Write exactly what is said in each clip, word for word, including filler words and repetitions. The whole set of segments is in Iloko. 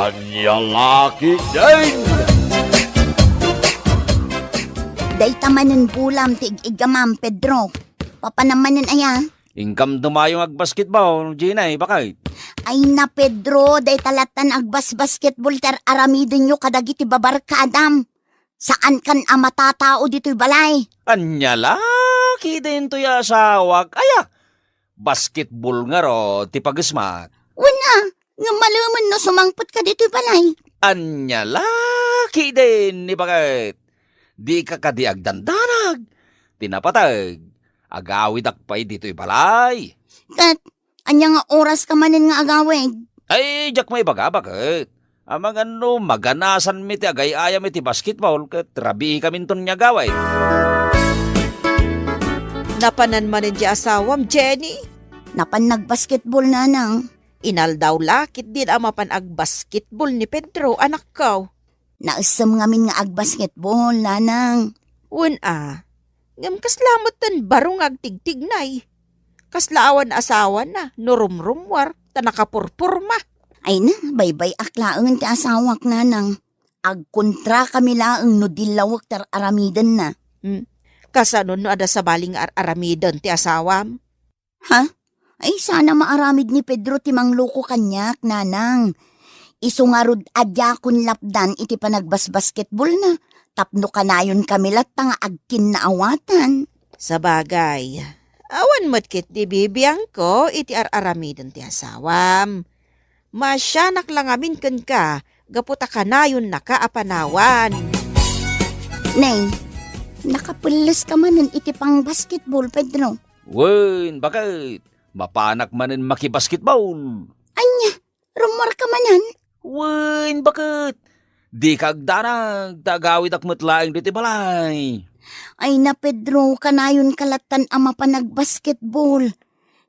Ania la ketdin? Dayta manen bolam ti ig-iggamam, Pedro. Papanam manen aya? Inkam dumayo nga agbasketball, Jenay, baket? Ay na, Pedro, dayta lattan agbasbasketball ti ar-aramidenyo kadagiti babarkadam. Saankan a matatao ditoy balay. Ania la ketdin toy asawak? Aya, basketball ngarud ti pagesmak. Wen a, ngem malemen no sumangpetka ditoy balay. Ania la ketdin, baket? Dika kadi agdandanag? Ti napateg, agawidak pay ditoy balay. Ket ania nga oraska manen nga agawid? Ay, diak maibaga, baket. Amangan no maganasanmi ti agay-ayam iti basketball ket rabiikaminton nga agawid. Napanan manen ti asawam, Jenny? Napan nagbasketball, nanang. Inaldaw la ketdin a mapan agbasketball ni Pedro, anakko. Naessem ngamin nga agbasketball, nanang. Wen a, ngem kasla met ti baro nga agtigtignay. Kasla awan asawana no rumrummuar ta nakapurpurma. Ay na, baybay-ak laeng ti asawak, nanang. Agkontrakami laeng no dillawek ti ar-aramidenna. Hmm. Kasano no adda sabali nga ar-aramiden ti asawam? Ha? Ay, sana maaramid ni Pedro ti mangloko kaniak, nanang. Isu ngarud a diakon lapdan iti panagbasbasketballna, tapno kanayonkami latta nga agkinnaawatan. Sabagay, awan met ketdi bibiangko iti ar-aramiden ti asawam. Maasianak la ngamin kenka gapu ta kanayonnaka a panawan. Nay, nakapelleska manen iti pangbasketball, Pedro? Wen, baket. Mapanak manen makibasketball. Ania, rummuarka manen? Wen, baket. Dika agdanag, ta agawidak met laeng ditoy balay. Ay na, Pedro, kanayonka lattan a mapan agbasketball.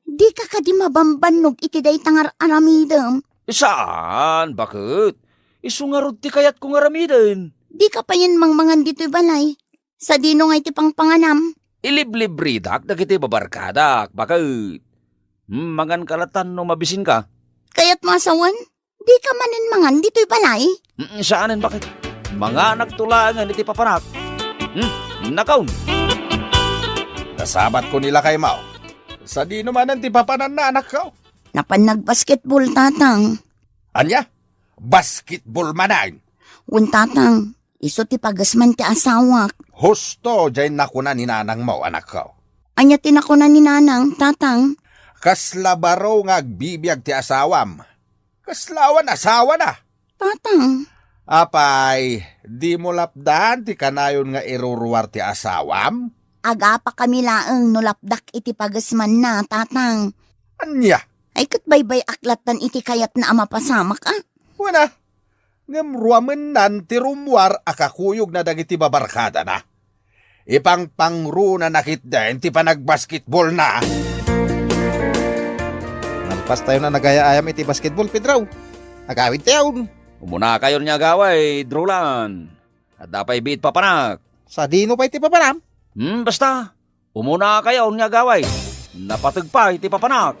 Dika kadi mabambannog iti dayta nga ar-aramidem? Saan, baket. Isu ngarud ti kayatko nga aramiden. Dika payen mangmangan ditoy balay sadino nga iti pangpanganam? Iliblibridak dagiti babarkadak, baket. Hmm, manganka lattan no mabisinka. Kayatmo a sawen? Dika manen mangan ditoy balay? Mm, saanen, baket. Manganakto laengen iti papanak. Hmm, nakaon. Nasabatko ni lakaymo. Sadino manen ti papananna, anakko? Napan nagbasketball, tatang. Ania? Basketball manen? Wen, tatang. Isu ti pagesman ti asawak. Husto diay nakuna ni nanangmo, anakko. Ania ti nakuna ni nanang, tatang? Kasla baro nga agbibiag ti asawam. Kasla awan asawana. Tatang. Apay, dimo lapdan ti kanayon nga iruruar ti asawam? Agapakami laeng no lapdak iti pagesmanna, tatang. Ania? Ay, ket baybay-ak lattan iti kayatna a mapasamak, a? Wen a, ngem ruamennan ti rummuar a kakuyogna dagiti babarkadana. Ipangpangrunana ketdin ti panagbasketballna. Nalpastayon a nagayayam iti basketball, Pedro. Agawidtayon. Umunakayon nga agawid, Roland. Adda pay biit papanak. Sadino pay ti papanam? Hmm, basta. Umunakayon nga agawid. Napateg pay ti papanak.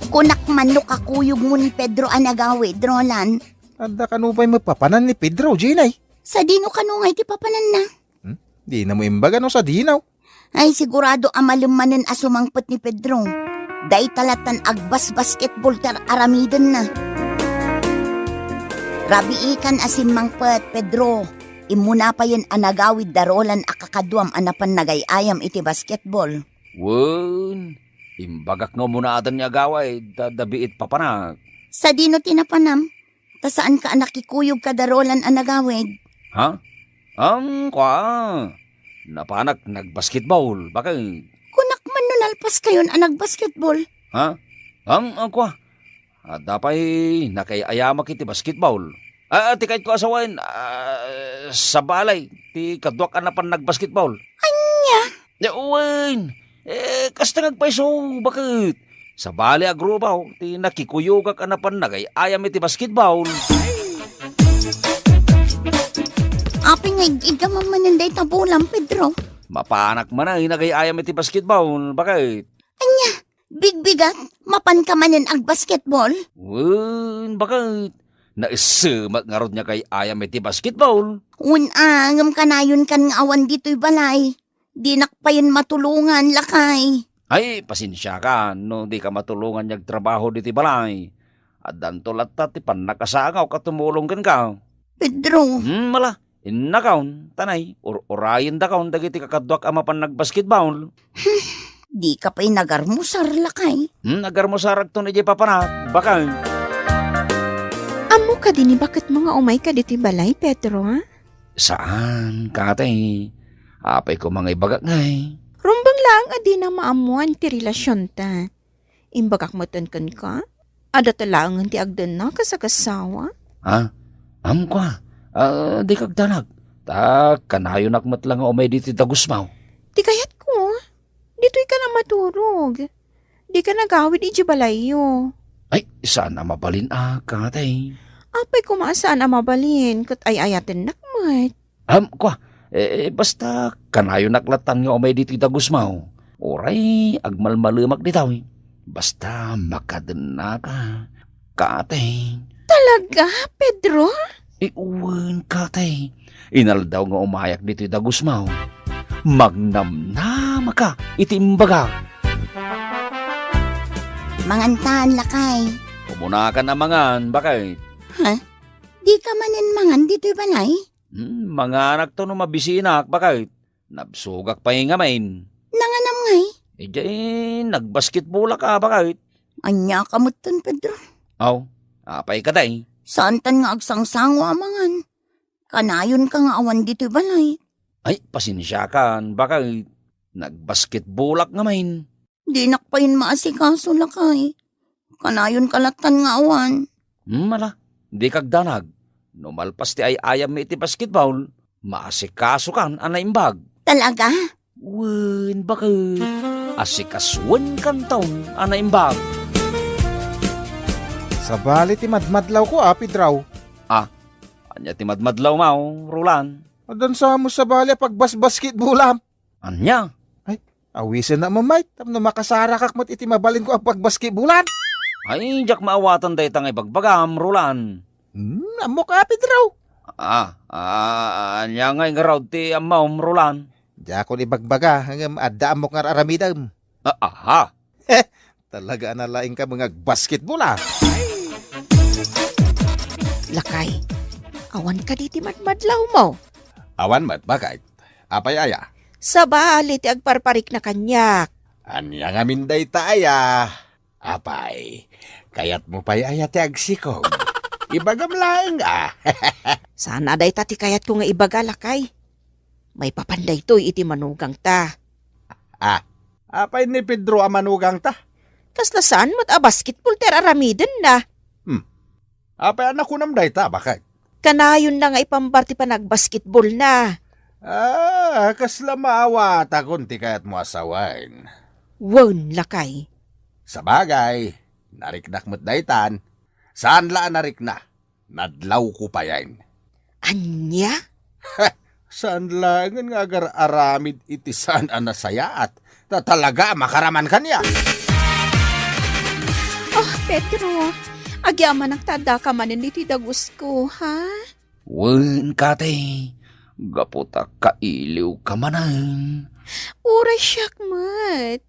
Kunak man no kakuyogmo ni Pedro a nagawid, Roland. Adda kano pay met papanan ni Pedro, Jenay? Sadino kano ngay ti papananna? Hmm? Dinamo imbaga no sadino. Ay, sigurado a malem manen a sumangpet ni Pedro. Dayta lattan agbasbasketball ti ar-aramidenna. Rabiikan a simmangpet, Pedro. Immuna payen a nagawid da Roland a kakaduam a napan nagay-ayam iti basketball. Wen, imbagak nga umunadan nga agawid, ta adda biit papanak. Sadino ti napanam? Ta saanka a nakikuyog kada Roland a nagawid? Ha? Ang kua, napanak nagbasketball, baket. Kunak man no nalpaskayon a nagbasketball. Ha? Ang, ang kua, adda pay nakay-ayamak iti basketball. Ah, ti kayatko a sawen, ah, sabali ti kaduak a napan nagbasketball. Ania? Ya, wen. Eh, kasta nga agpayso, baket. Sabali a grupo ti nakikuyogak a napan nagay-ayam iti basketball. Apay nga ig-iggamam manen dayta bolam, Pedro? Mapanak man ay nagay-ayam iti basketball, baket. Ania? Bigbigat, mapanka manen agbasketball? Wen, baket. Naissemak ngarud nga kay-ayam iti basketball. Wen a, ngem kanayonkan nga awan ditoy balay. Dinak payen matulongan, lakay. Ay, pasensiakan no dika matulongan nga agtrabaho ditoy balay. Addanto latta ti pannakasangawko a tumulong kenka. Pedro. Hmm, mala. Innakon, tanay, ur-urayendakon dagiti kakaduak a mapan nagbasketball. Dika pay nagarmusar, lakay. Hmm, nagarmusarakton idiay papanak, baket. Ammo kadi ni baketmo nga umayka ditoy balay, Pedro, a? Saan, katay. Apay koma nga ibagak ngay. Rumbeng laeng a dinang maammoan ti relasionta. Imbagak metten kenka, adda ta laengen ti agdennak a sagassawa. Ah, amko a. Ah, dika agdanag. Ta kanayonak met la nga umay ditoy dagusmo. Ti kayatko, ditoyka a maturog. Dika nagawid idiay balayyo. Ay, saan a mabalin a, katay. Apay koma a saan a mabalin, ket ay-ayatennak met. Am, kua, eh, basta kanayonak lattan nga umay ditoy dagusmo. Uray, agmalmalemak ditoy. Basta makadennaka, katay. Talaga, Pedro? Eh, wen, katay. Inaldaw nga umayak ditoy dagusmo. Magnamnamaka iti imbagak. Mangantan, lakay. Umunakan a mangan, baket. Ha? Dika manen mangan ditoy balay? Hmm, manganakto no mabisinak, baket. Nabsogak pay ngamin. Nanganam ngay? Idiay nagbasketballak a, baket. Ania ka metten, Pedro? Aw, apay kadi? Saantan nga agsangsango a mangan. Kanayonka nga awan ditoy balay. Ay, pasensiakan, baket. Nagbasketballak ngamin. Dinak payen maasikaso, lakay. Kanayonka lattan nga awan. Hmm, ala, dika agdanag. No malpas ti ay-ayammi iti basketball, maasikasokan a naimbag. Talaga? Wen, baket. Asikasuenkanton a naimbag. Sabali ti madmadlawko a, Pedro. Ah, ania ti madmadlawmo, Roland? Addan sa met sabali a pagbasbasketballam. Ania? Ay, awisennak met, tapno makasarakak met iti mabalinko a pagbasketballan. Ay, diak maawatan dayta nga ibagbagam, Roland. Hmm, ammok a, Pedro. Ah, ah, ania nga ngarud ti ammom, Roland? Diakon ibagbaga, ngem adda ammok nga ar-aramidem. Ah, aha. Talaga a nalaingka nga agbasketball, a. Lakay, awan kadi ti madmadlawmo? Awan met, baket. Apay aya? Sabali ti agparparikna kaniak. Ania ngamin dayta aya? Apay, kayatmo pay aya ti agsikog? Ibagam laeng, a. Saan a dayta ti kayatko nga ibaga, lakay. Maipapan daytoy iti manugangta. Ah, apay ni Pedro a manugangta? Kasla saan met a basketball ti ar-aramidenna. Hmm. Apay a nakunam dayta, baket? Kanayonna nga ipambar ti panagbasketballna. Ah, kasla maawatakon ti kayatmo a sawen. Wen, lakay. Sabagay, nariknak met daytan. Saan la a narikna? Nadlawko payen. Ania? Saan laengen nga agar-aramid iti saan a nasayaat? Ta talaga a makaraman kaniak. Oh, Pedro, agyamanak ta addaka manen iti dagusko, ha? Wen, kate, gapu ta kailiwka manen. Uray siak met.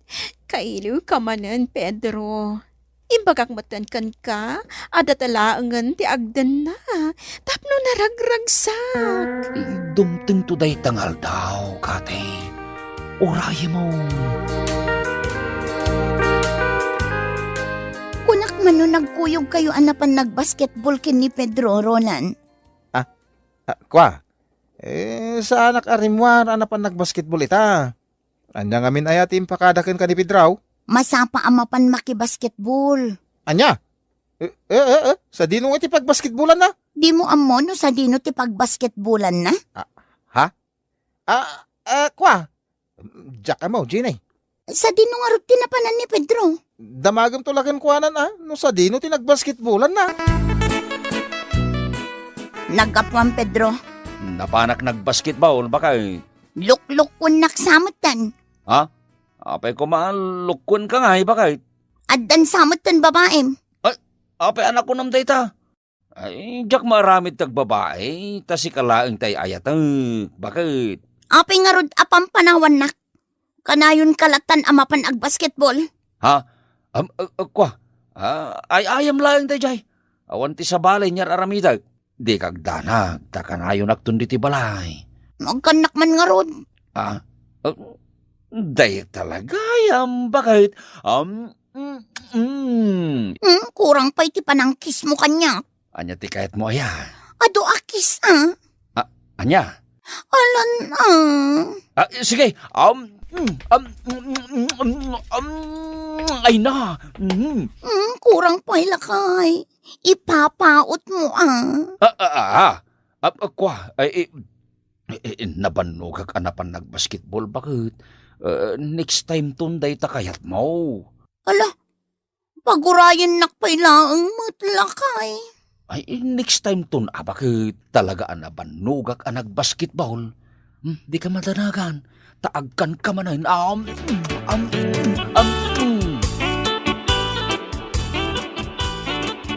Kailiwka manen, Pedro. Imbagak metten kenka, adda ta laengen ti agdenna tapno naragragsak. Dumtengto dayta nga aldaw, kate. Urayemon. Kunak man no nagkuyogkayo a napan nagbasketball ken ni Pedro, Roland. Ah, ah, kua? Eh, saanak a rimmuar a napan nagbasketball ita. Ania ngamin aya ti impakada kenka ni Pedro? Masapa a mapan makibasketball. Ania? Eh, eh, eh, eh, sadino nga iti pagbasketballanna? Dimo ammo no sadino ti pagbasketballanna? Ah, ha? Ah, ah, kua? Diak ammo, Jenny. Sadino ngarud ti napanan ni Pedro? Damagem to la kenkuana, a, no sadino ti nagbasketballanna. Naggapuam, Pedro. Napanak nagbasketball, baket. Luklukkonnak sa metten. Ha? Apay koma, lukkuenka ngay, baket? Addan sa met ken babaem. Ay, apay a nakunam dayta? Ay, diak maaramid ti agbabai, ta sika laeng ti ay-ayatek, baket? Apay ngarud a pampanawannak? Kanayonka lattan a mapan agbasketball? Ha? Am, a, a, kua? Ah, ay-ayam laeng daydiay. Awan ti sabali nga ar-aramidek. Dika agdanag, ta kanayonakton ditoy balay. Agkannak man ngarud. Ah, ah, dayta la gayam, baket? Am, mm, mm. Hmm, kurang pay ti panangkismo kaniak. Ania ti kayatmo aya? Adu a kiss, ah. Ah, ania? Alan, ah. Ah, sige. Um, mm, um, mm, mm, mm, um, ay na. Mm. Hmm, kurang pay lakay. Ipapaot mo, ah. Ah, ah, ah, ah. Ah, ah, kua, ay, eh, eh, eh, nabannogak a napan nagbasketball, baket? Eh, next time ton dayta kayatmo. Ala, pagurayennak pay laeng met lakay. Ay, next time ton, a, baket? Talaga a nabannogak a nagbasketball. Hmm, dika madanagan. Ta agkanka manen. Am, am, am.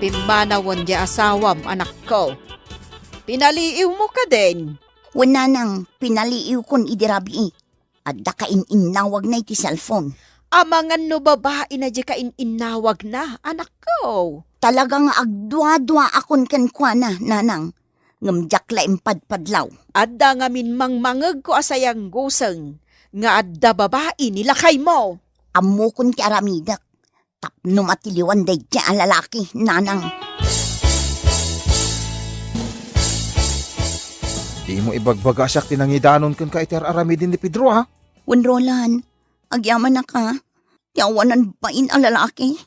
Pimmanawen ti asawam, anakko. Pinaliiwmo kadin? Wen, nanang, pinaliiwkon idi rabii. Adda kain-innawagna iti cellphone. Amangan no babaina diay kain-innawagna, anakko. Talaga nga agduaduaakon kenkuana, nanang. Ngem diak la impadpadlaw. Adda ngamin mangmangegko a sayangguseng nga adda babai ni lakaymo. Ammokon ti aramidek. Tapno matiliwan daydiay a lalaki, nanang. Dimo ibagbaga a siak ti nangidanon kenka iti ar-aramiden ni Pedro, a? Wen, Roland, agyamanak a. Ti awanan bain a lalaki,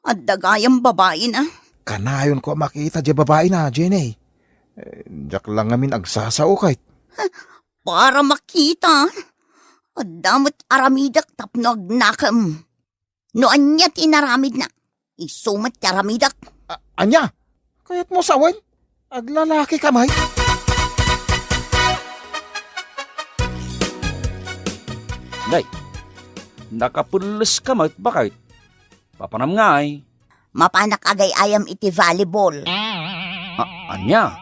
adda gayam babaina. Kanayonko a makita diay babaina, Jenny. Eh, diak la ngamin agsasao ket. Para makita, adda met aramidek tapno agnakem. No ania ti inaramidna, isu met ti aramidek. A-, ania? Kayatmo sawen? Aglalakika met? Nay, nakapelleska met, baket? Papanam ngay? Mapanak agay-ayam iti volleyball. A-, ania?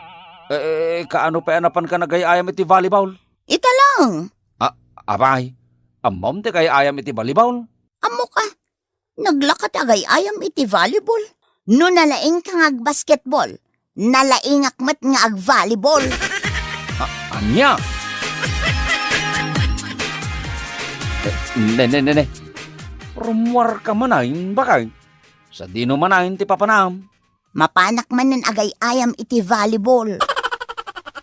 Eh, kaano pay a napanka nagay-ayam iti volleyball? Ita lang. A-, apay, ammom ti agay-ayam iti volleyball? Ammok a. Naglaka ti agay-ayam iti volleyball. No nalaingka nga agbasketball, nalaingak met nga agvolleyball. A-, ania? Eh, ne, ne, ne, ne. Rummuarka manen, baket? Sadino manen ti papanam? Mapanak manen agay-ayam iti volleyball.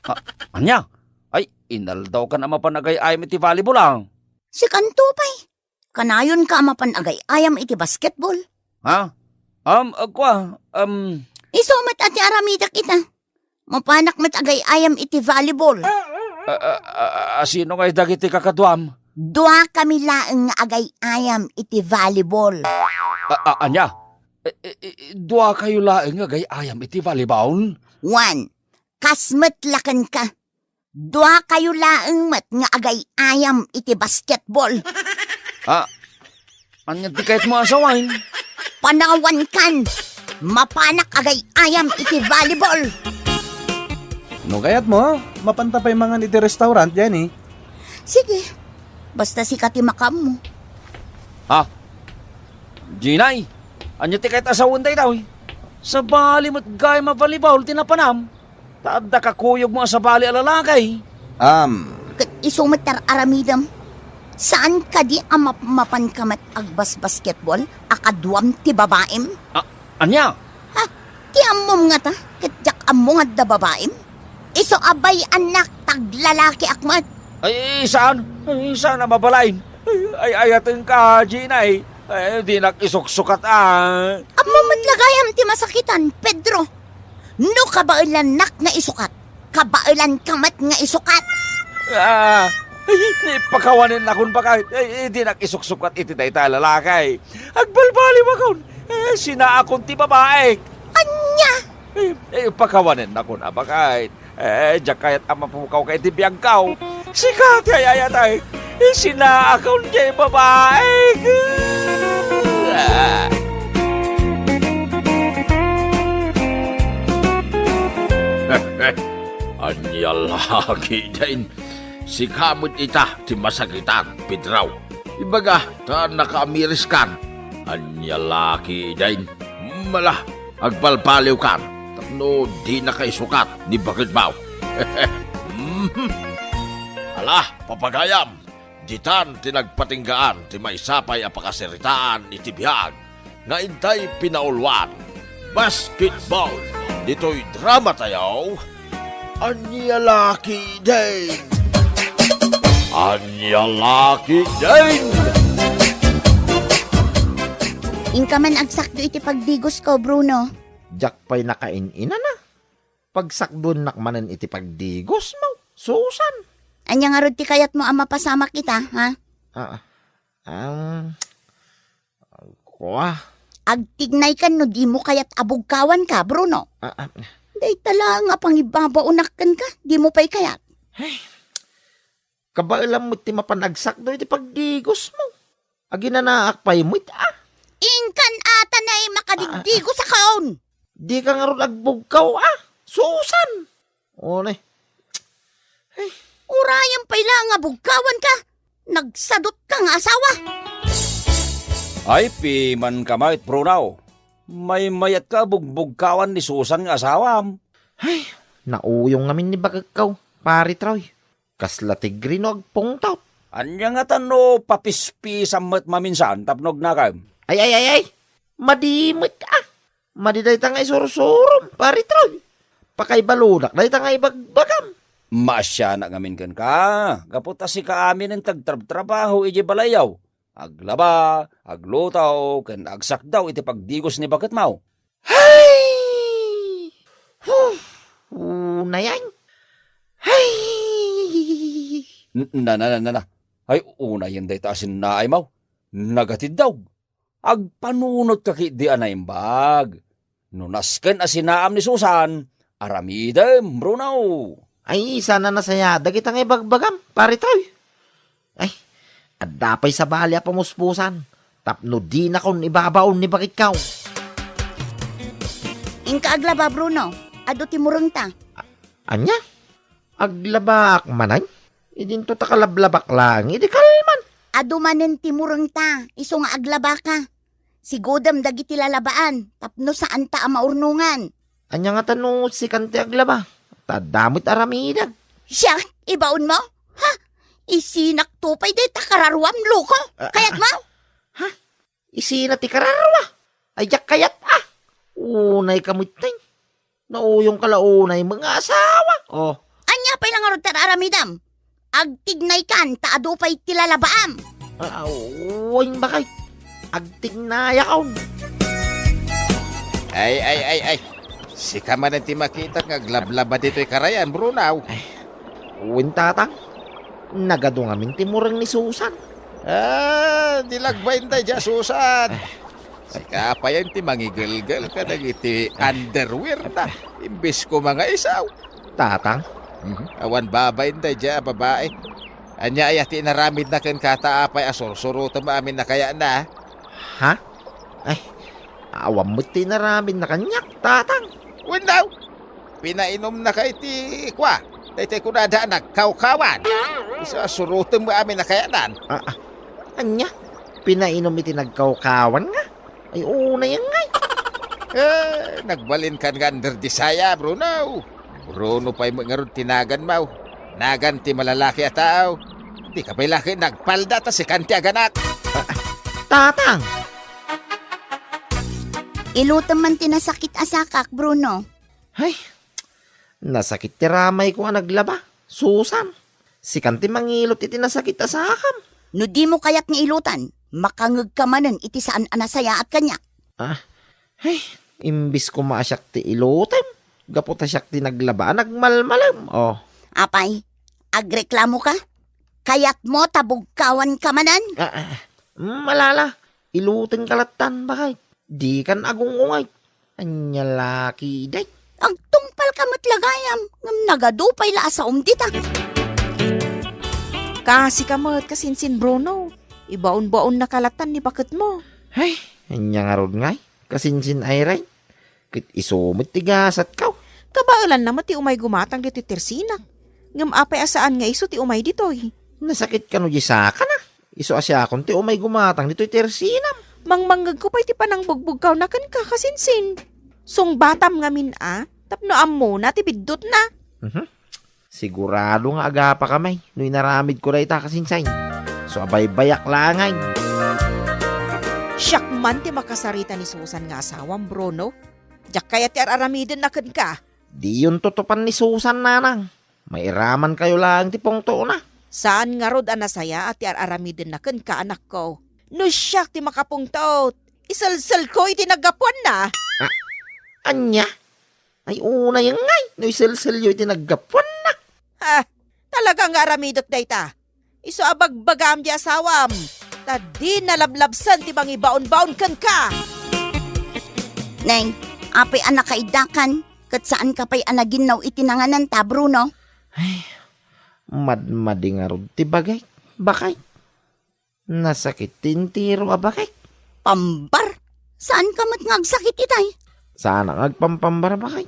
A-, ania? Ay, inaldawkan a mapan agay-ayam iti volleyball, a. Sikanto pay. Kanayonka a mapan agay-ayam iti basketball? Ha? Um, a, kua, um, Isu met a ti aramidek ita. Mapanak met agay-ayam iti volleyball. A, a, a, a, sino ngay dagiti kakaduam? Duakami laeng nga agay-ayam iti volleyball. A, a, ania? E, e, e, duakayo laeng nga agay-ayam iti volleyball? Wen, kas met la kenka. Duakayo laeng met nga agay-ayam iti basketball. A, ania ti kayatmo a sawen? Panawankan! Mapanak agay-ayam iti volleyball! No kayatmo, mapanta pay mangan iti restaurant, Jenny. Sige, basta sika ti makaammo. Ha? Jenny, ania ti kayat a sawen daytoy? Sabali met gayam a volleyball ti napanam. Ta adda kakuyogmo a sabali a lalaki. Am. Ket isu met ti ar-aramidem. Saan kadi a mapmapanka met agbasbasketball a kaduam ti babaim? A-, ania? Ha? Ti ammom ngata, ket diak ammo nga adda babaim? Isu a bay-annak ta aglalakiak met. Ay, saan? Ay, saan a mabalin? Ay, ay-ayatenka, Jenny. Ay, dinak isuksukat, a. Ammo met la gayam ti masakitan, Pedro. No kabaelannak nga isukat, kabaelanka met nga isukat. A, ay, ipakawanennakon, baket. Ay, dinak isuksukat iti dayta a lalaki. Agbalbaliwakon. Eh, sinaakon ti babaik. Ania? Eh, eh, pakawanennakon a, baket. Eh, diak kayat a mapukawka iti biagko. Sika ti ay-ayatek. Isinaakon diay babai. Ania la ketdin? Sika met ita ti masakitan, Pedro. Ibaga ta nakaamiriskan. Ania la ketdin? Mala, agbalbaliwkan tapno dinaka isukat ni baketmo. Mhm. Ala, papagayam, ditan ti nagpatinggaan ti maysa pay a pakasaritaan iti biag nga intay pinauluan. Basketball. Ditoy dramatayo, Ania la ketdin? Ania la ketdin? Inka man agsakdo iti pagdigosko, Bruno. Diak pay nakain-inana. Pagsakduennak manen iti pagdigosmo, Susan. Ania ngarud ti kayatmo a mapasamak ita, ha? Ah, ah, kua. Agtignaykan no dimo kayat a bugkawanka, Bruno. Ah, ah. Dayta laeng a pangibabaonak kenka, dimo pay kayat. Ay, kabaelam met ti mapan agsakdo iti pagdigosmo. Aginanaak pay met, a. Inkan ata nay makadigdigos a kaon. Dika ngarud agbugkaw, a. Susan. Unay. Ay. Urayan pay la nga bugkawanka. Nagsadutka nga asawa. Ay, pimanka met, Bruno. Maymayatka a bugbugkawan ni Susan nga asawam. Ay, nauyong ngamin ni baketko, Pari Troy. Kasla tigri no agpungtot. Ania ngata no papispisam met maminsan tapno agnakem? Ay, ay, ay, ay! Madi met, a! Madi dayta nga isursurom, Pari Troy. Pakaibaludak dayta nga ibagbagam. Maasianak ngamin kenka, gapu ta sika amin ti agtrabtrabaho idiay balayyo. Aglaba, agluto, ken agsakdo iti pagdigos ni baketmo. Hay! Huh! Unayan. Hay! N-, na, na, na, na, na. Ay, unayan dayta a sinnaaymo. Nagatiddog. Agpanunotka ketdi a naimbag. No nasken a sinaam ni Susan, aramidem, Bruno. Ay, sana nasayaat dagita nga ibagbagam, Pari Troy. Ay, adda pay sabali a pamuspusan tapno dinakon ibabaon ni baketko. Inka aglaba, Bruno. Adu ti murengta. A-, ania? Aglabaak manen? Idinto ta kalablabak laeng idi kalman. Adu manen ti murengta, isu nga aglabaka. Sigudem dagiti lalabaan tapno saanta a maurnongan. Ania ngata no sikan ti aglaba? Ta adda met aramidek. Siak, ibaonmo? Ha? Isinakto pay dayta kararuam, loko? Ah, ah, kayatmo? Ha? Isina ti kararua? Ay, diak kayat, a. Unayka metten. Nauyongka la unay met nga asawa. Oh. Ania pay la ngarud ti ar-aramidem? Agtignaykan ta adu pay ti lalabaam. Ah, wen, bakay. Agtignayakon. Ay, ay, ay, ay. Sika manen ti makitak nga aglablaba ditoy karayan, Bruno. Ay, wen, tatang. Nagadu ngamin ti mureng ni Susan. Ah, di lagbain daydiay a Susan. Sika payen ti mangigelgel kadagiti underwear na, imbes koma nga isu. Tatang? Mhm. Awan babain daydiay a babai. Ania aya ti inaramidna kenka ta apay a sursurotem amin a kayatna? Ha? Ay, awan met ti inaramidna kaniak, tatang. Wen daw, pinainumnaka iti kua, daytoy kunada a nagkawkawan. Isu a surotem amin a kayatnan. Ah, ah. Ania? Pinainum iti nagkawkawan nga? Ay, unay ngay. Eh, nagbalinkan nga under desire, Bruno. Bruno pay met ngarud ti naganmo. Nagan ti malalaki a tao. Dika pay la ket nagpalda ta sikan ti aganak. Ah, ah. Tatang! Ilutem man ti nasakit a sakak, Bruno. Ay, nasakit ti ramayko a naglaba. Susan, sikan ti mangilot iti nasakit a sakam. No dimo kayat nga ilutan, makangegka manen iti saan a nasayaat kaniak. Ah, ay, imbis koma a siak ti ilutem, gapu ta siak ti naglaba a nagmalmalem. Oh. Apay, agreklamoka? Kayatmo ta bugkawanka manen? Ah, ah, malala, ilutenka lattan, bakay. Dikan agung-ungay. Ania la ketdin? Agtungpalka met la gayam, ngem nagadu pay la a saom dita. Kasika met, kasinsin Bruno. Ibaon-baonnaka lattan ni baketmo. Ay, ania ngarud ngay, kasinsin Irene? Ket isu met ti gasatko. Kabaelanna met ti umay gumatang ditoy tersinak. Ngem apay a saan nga isu ti umay ditoy? Nasakit kano di sakana? Isu a siakon ti umay gumatang ditoy tersinam. Mangmangngegko pay ti panangbugbugkawna kenka, kasinsin. Sungbatam ngamin a, tapno ammona ti biddutna. Mhm. Sigurado nga agapakami no inaramidko dayta, kasinsin. So, abaybayak laeng. Siak man ti makasarita ni Susan nga asawam, Bruno. Diak kayat ti ar-aramidenna kenka. Diyon tutupan ni Susan, nanang. Mairamankayo laeng ti pungtona. Saan ngarud a nasayaat ti ar-aramidenna kenka, anakko. No siak ti makapungtot, iselselko iti naggapuanna. Ah, ania? Ay, unay ngay, no iselselyo iti naggapuanna. Ah, talaga nga aramidek dayta. Isu a bagbagaam di asawam, ta di nalablabsan ti mangibaon-baon kenka. Neng, apay a nakaiddakan, ket saanka pay a naginnaw iti nangananta, Bruno? Ay, madmadi ngarud ti bagik, bakay. Nasakit ti entero a bakik. Pambar? Saanka met nga agsakit itay? Saanak nga agpampambar, bakay.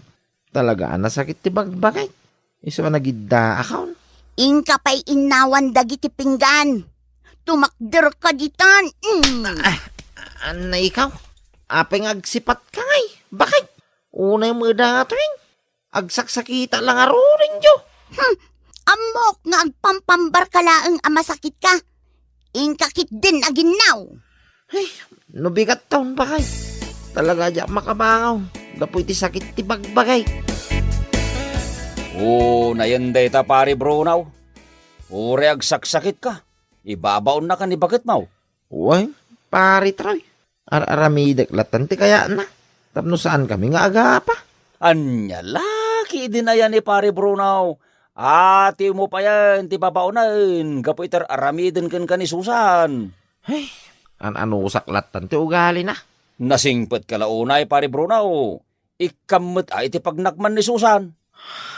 Talaga a nasakit ti bagbagik. Isu a nagiddaakon. Inka pay innawan dagiti pinggan. Tumakderka ditan. Mm. Ah, anna ikaw? Apay nga agsipatka ngay? Bakit? Unay met datoy. Agsaksakita la ngaruden, jo. Hmm. Ammok nga agpampambarka laeng a masakitka. Inka ketdin aginnaw. Ay, no bigat taon, bakay. Talaga diak makabangon gapu iti sakit ti bagbagik. O, nayen dayta, Pare Bruno. Uray agsaksakitka, ibabaonnaka ni baketmo. Wen, Pare Troy. Ar-aramidek lattan ti kayatna. Tapno saankami nga agapa. Ania la, ki idin aya ni Pare Bruno? Atimo payen ti babaonen gapu iti ar-aramiden kenka ni Susan. Ay, an-anusak lattan ti ugalina. Nasingpetka la unay, Pare Bruno. Ikkam met a iti pagnakman ni Susan.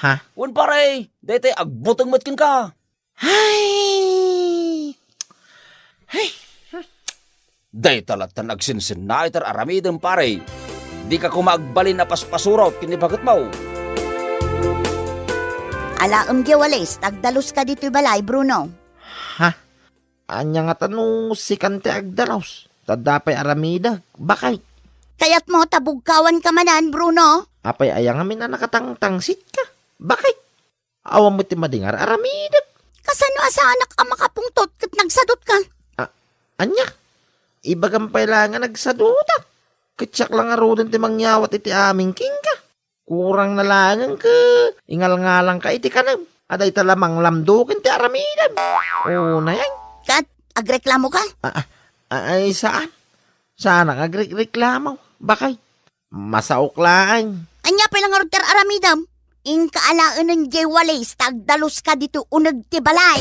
Ha? Wen, pare, daytoy agbuteng met kenka. Ay! Ay! Dayta lattan agsinsinna iti ar-aramidem, pare. Dika koma agbalin a paspasurot ken ni baketmo. Alaem diay walis, ta agdaluska ditoy balay, Bruno. Ha? Ania ngata no sikan ti agdalus? Ta adda pay aramidek, bakay. Kayatmo ta bugkawanka manen, Bruno? Apay aya ngamin a nakatangtangsitka? Bakay. Awan met ti madi nga ar-aramidek. Kasano a saanak a makapungtot ket nagsadutka? Ah, ania? Ibagam pay laeng a nagsadutak. Ket siak la ngaruden ti mangyawat iti amin kenka. Kurang na laengen ket ingalngalangka iti kanem. Adda ita la manglamdo ken ti aramidem. Unay. Ket agreklamoka? Ah, ah, ay, saan. Saanak nga agrekreklamo. Bakay. Masaok laeng. Ania pay la ngarud ti ar-aramidem? Inka alaenen diay walis ta agdaluska ditoy uneg ti balay.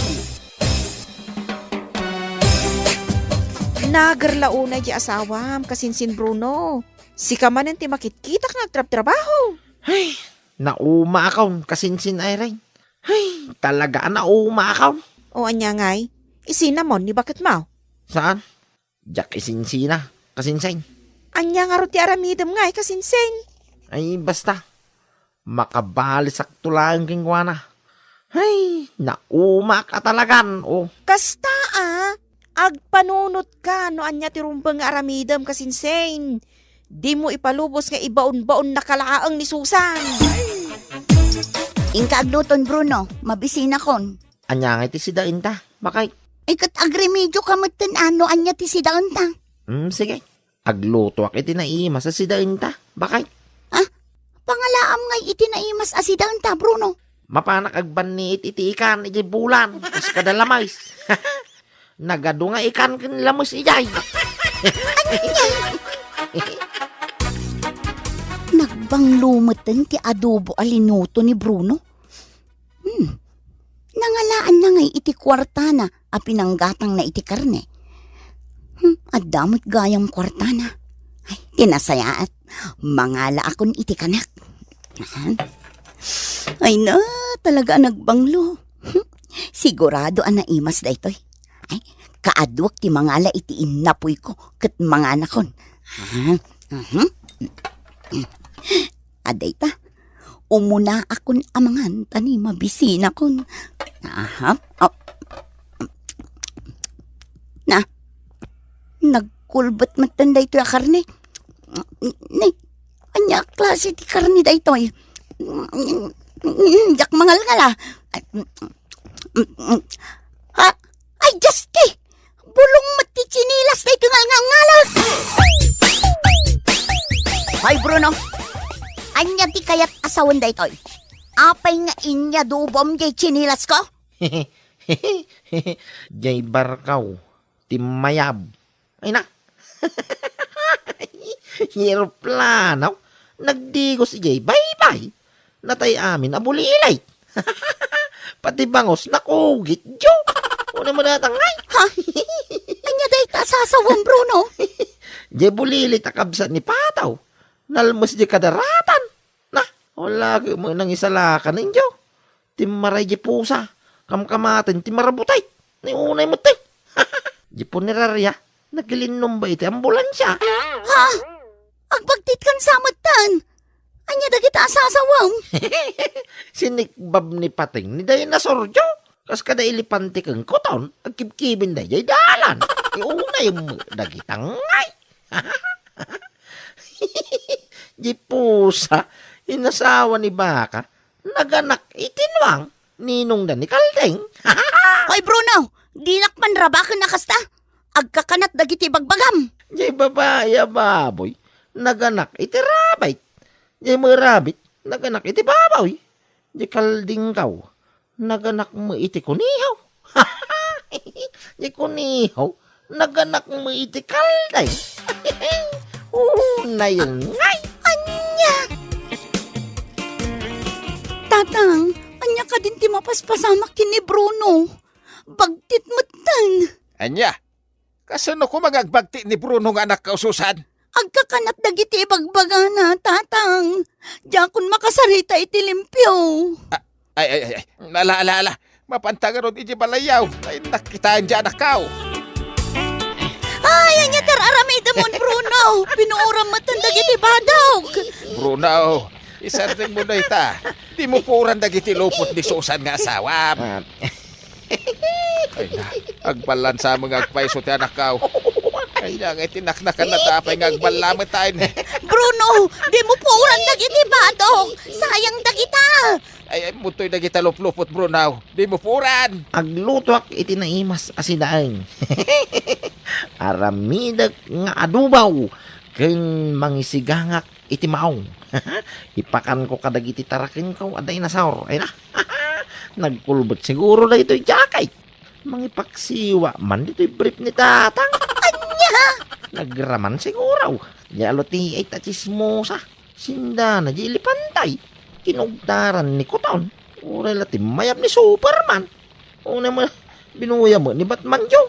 Nager la unay diay asawam, kasinsin Bruno. Sika manen ti makitkitak nga agtrabtrabaho. Ay, naumaakon, kasinsin Irene. Ay, talaga a naumaakon. O ania ngay? Isinamon ni baketmo? Saan? Diak isinsina, kasinsin. Ania ngarud ti aramidem ngay, kasinsin? Ay, basta. Makabalisakto laeng kenkuana. Ay, naumaak a talagan, o. Kasta a, agpanunotka no ania ti rumbeng nga aramidem, kasinsin. Dimo ipalubos nga ibaon-baonnaka laeng ni Susan. Inka agluton, Bruno, mabisinakon. Ania ngay ti sidaenta, bakay? Ay, ket agremedioka metten a no ania ti sidaenta. Hmm, sige. Aglutoak iti naimas a sidaenta, bakay. Ah, pangalaam ngay iti naimas a sidaenta, Bruno? Mapanak agbanniit iti ikan iti bulan, kas kada lamis. Nagadu nga ikan ken lamis idiay. Nagbanglo metten ti adobo a linuto ni Bruno. Hmm. Nangalaanna ngay iti kuartana a pinanggatangna iti karne. Hmm, adda met gayam kuartana. Ay, ti nasayaat. Mangalaakon iti kanak. Ahan. Ay na, talaga a nagbanglo. Hmm. Sigurado a naimas daytoy. Ay, kaaduak ti mangala iti innapuyko ket manganakon. Ah, mhm. Adayta, umunaakon a mangan ta ni mabisinakon. Aha. Oh. Na, nagkulbet metten daytoy a karne. Ni, ania a klase ti karne daytoy? Diak mangalngala. Ha? Ay, Diyos ti! Bulong met ti tsinilas daytoy nga ngalngalak! Hoy, Bruno! Ania ti kayat a sawen daytoy? Apay nga inyadubom diay tsinilas ko? Diay barkaw ti mayab. Ay na. Eroplano, nagdigos idiay baybay. Natay amin a bulilit. Pati bangus nakugit, jo. Una mo datang, ay. Ha? Ania dayta a sasawem, Bruno? Diay bulilit a kabsat ni Pataw. Nalmes diay kadaratan. Na, wala mo nang isalakan, injo. Timmaray di pusa, kamkamaten ti marabutay. Ni unay met ti. Di puneraria, nagilinnumba iti ambulansia. Ha? Agbagtitkan sa metten? Ania dagita a sasawem? Sinikbab ni Pating ni dinosaur, jo. Kas kada elepante ken kuton, agkibkibin daydiay dalan. Iunay met dagita ngay. Di pusa, inasawa ni baka, naganak iti nuang, ninongda ni Kalding. Hoy, Bruno, dinak man rabaken a kasta. Agkakanat dagiti bagbagam. Di babai a baboy, naganak iti rabbit. Di met rabbit, naganak iti baboy. Di Kaldingkaw, naganak met iti kuniho. Di kuniho, naganak met iti Kalding. Unay ngay. Ania? Tatang, ania kadin ti mapaspasamak ken ni Bruno? Bagtit metten. Ania? Kasano koma nga agbagti ni Bruno nga anakkaw, Susan? Agkakanat dagiti ibagbagana, Tatang. Diakon makasarita iti limpio. Ah, ay, ay, ay, ay. Ala, ala, ala. Mapanta ngarud iti balayyo. Ay, nakitaen di anakkaw. Ay, ania ti ar-aramidemon, Bruno? Pinuoram metten dagiti badok. Bruno, isardeng mo dayta. Di mo puoran dagiti lupot ni Susan nga asawam. Ah. Ay na, agballan sa nga agpayso ti anakkaw. Ay na, nga itinaknakan na tapay nga agballa met tayo. Bruno, di mo puoran dagiti badok. Sayang dagita. Ay, ay, mutoy dagita luplupot, Bruno. Di mo puoran. Aglutoak iti naimas a sinaeng. Aramidek nga adubaw ken mangisigangak iti maong. Ipakanko kadagiti tarakenko a dinosaur. Ay na. Nagkulbet siguro daytoy jacket. Mangipaksiwa man ditoy brief ni Tatang. Ania? Nagraman siguro. Di alutiay ta chismosa. Sindana di elepante. Kinugtaran ni Kuton. Uray la ti mayab ni Superman. Una mo, binuya mo ni Batman, jo.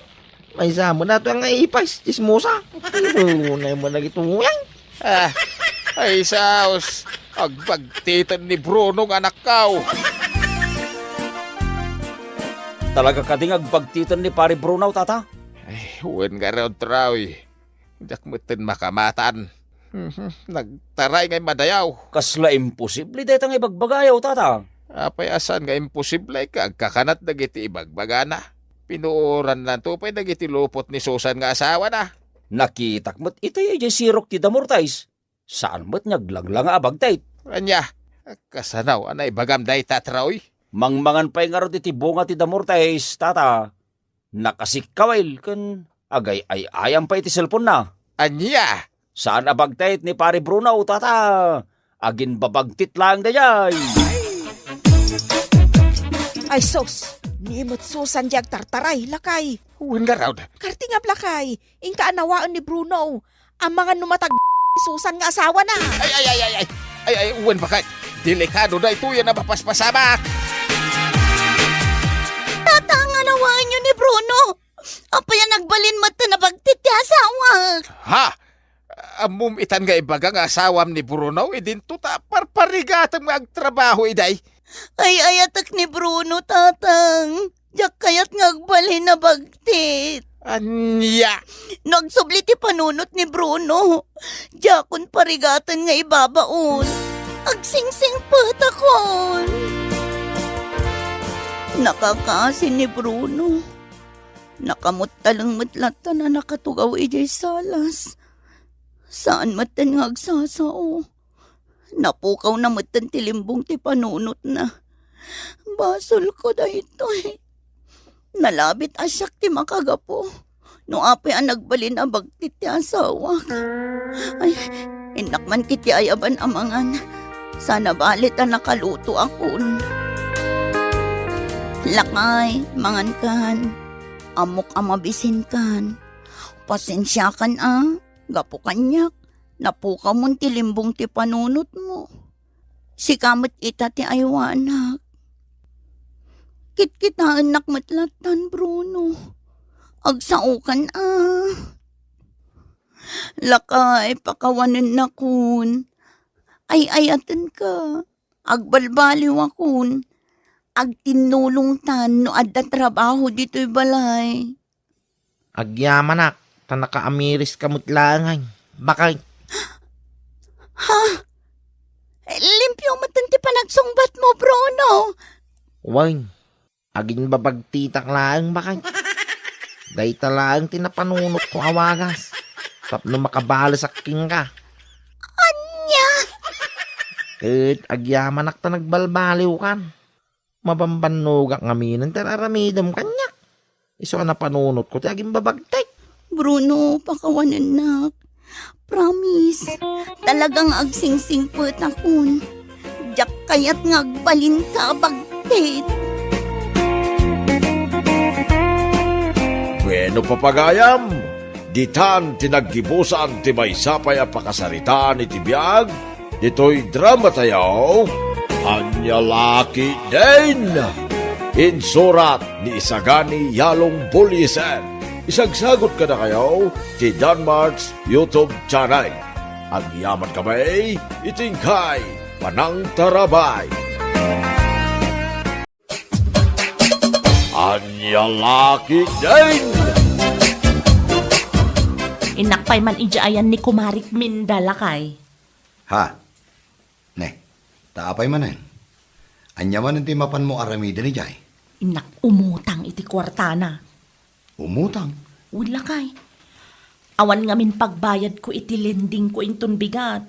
Maysa mo na to nga ipas, chismosa. Unay mo na gito, yan. Ah, ay, saos. Agbagtitan ni Bruno nga anakkaw. Talaga kadi nga agbagtitan ni Pare Bruno, Tata? Ay, wen nga raw, Troy. Diak metten makamatan. Mhm, nagtaray nga immadayaw. Kasla imposible dayta nga ibagbagayo, Tata. Apay a saan nga imposible ket agkakanat dagiti ibagbagana? Pinuorannanto pay dagiti lupot ni Susan nga asawana. Nakitak met itay idiay sirok ti Damortais. Saan met nga aglanglanga a bagtit. Ania, kasano a naibagam dayta, Troy? Mangmangan pay ngarud iti bunga ti Damortais, Tata. Nakasikkawil ken agay-ay-ayam pay iti cellphone-na. Ania? Saan a bagtit ni Pare Bruno, Tata. Agimbabagtit laeng daydiay. Ay sus, ni met Susan di agtartaray, lakay. Wen ngarud. Kartingab, lakay, inka anawaen ni Bruno. Amangan no matag-, Susan nga asawana. Ay, ay, ay, ay, ay. Ay, ay, wen baket. Delikado daytoy a napapaspasamak. Tata, nga anawaenyo ni Bruno. Apay a nagbalin met ta nabagtit ti asawak? Ha? Ammom itan nga ibaga nga asawam ni Bruno, idinto ta parparigatem nga agtrabaho idiay. Ay-ayatek ni Bruno, Tatang. Diak kayat nga agbalin a bagtit. Ania? No agsubli ti panunot ni Bruno, diakon parigaten nga ibabaon. Agsingsingpetakon. Nakakaasi ni Bruno. Nakamuttaleng met latta a nakatugaw idiay salas. Saan metten nga agsasao. Napukawna metten ti limbong ti panunotna. Basolko daytoy. Nalabit a siak ti makagapu. No apay a nagbalin a bagtit ti asawak. Ay, innak man ket ti ayaban a mangan. Sana bale ta nakalutoakon. Lakay, mangankan. Ammok a mabisinkan. Pasensiakan a, gapu kaniak. Napukawmon ti limbong ti panunotmo. Sika met ita ti aywanak. Kitkitaennak met lattan, Bruno. Agsaokan a. Lakay, pakawanennakon. Ay-ayatenka. Agbalbaliwakon. Agtinnulongtan no adda trabaho ditoy balay. Agyamanak, ta nakaamiriska met laeng ay. Bakit? Ha? Limpio metten ti panagsungbatmo, Bruno. Wen, agimbabagtitak laeng, bakit? Dayta laeng ti napanunotko a wagas. Tapno makabalesak kenka. Ania? Ket agyamanak ta nagbalbaliwkan. Mabambannogak ngamin ti ar-aramidem kaniak. Isu a napanunotko ti agimbabagtik. Bruno, pakawanennak. Promise, talagang agsingsingpetakon. Diak kayat nga agbalinka a bagtit. Bueno, papagayam, ditan ti naggibusan ti maysa pay a pakasaritaan iti biag ditoy dramatayo, Ania La Ketdin. Insurat ni Isagani Yalong Buliesen. Isagsagut kadakayo ti Danmart's YouTube channel. Agyaman kami iti inkay panangtarabay. Ania La Ketdin. Innak pay man idiay ayan ni Kumarik Minda, lakay. Ha? Ne, ta apay manen? Ania manen ti mapanmo aramiden idiay? Innak umutang iti kuartana. Umutang? Wen, lakay. Awan ngamin pagbayadko iti lendingko inton bigat.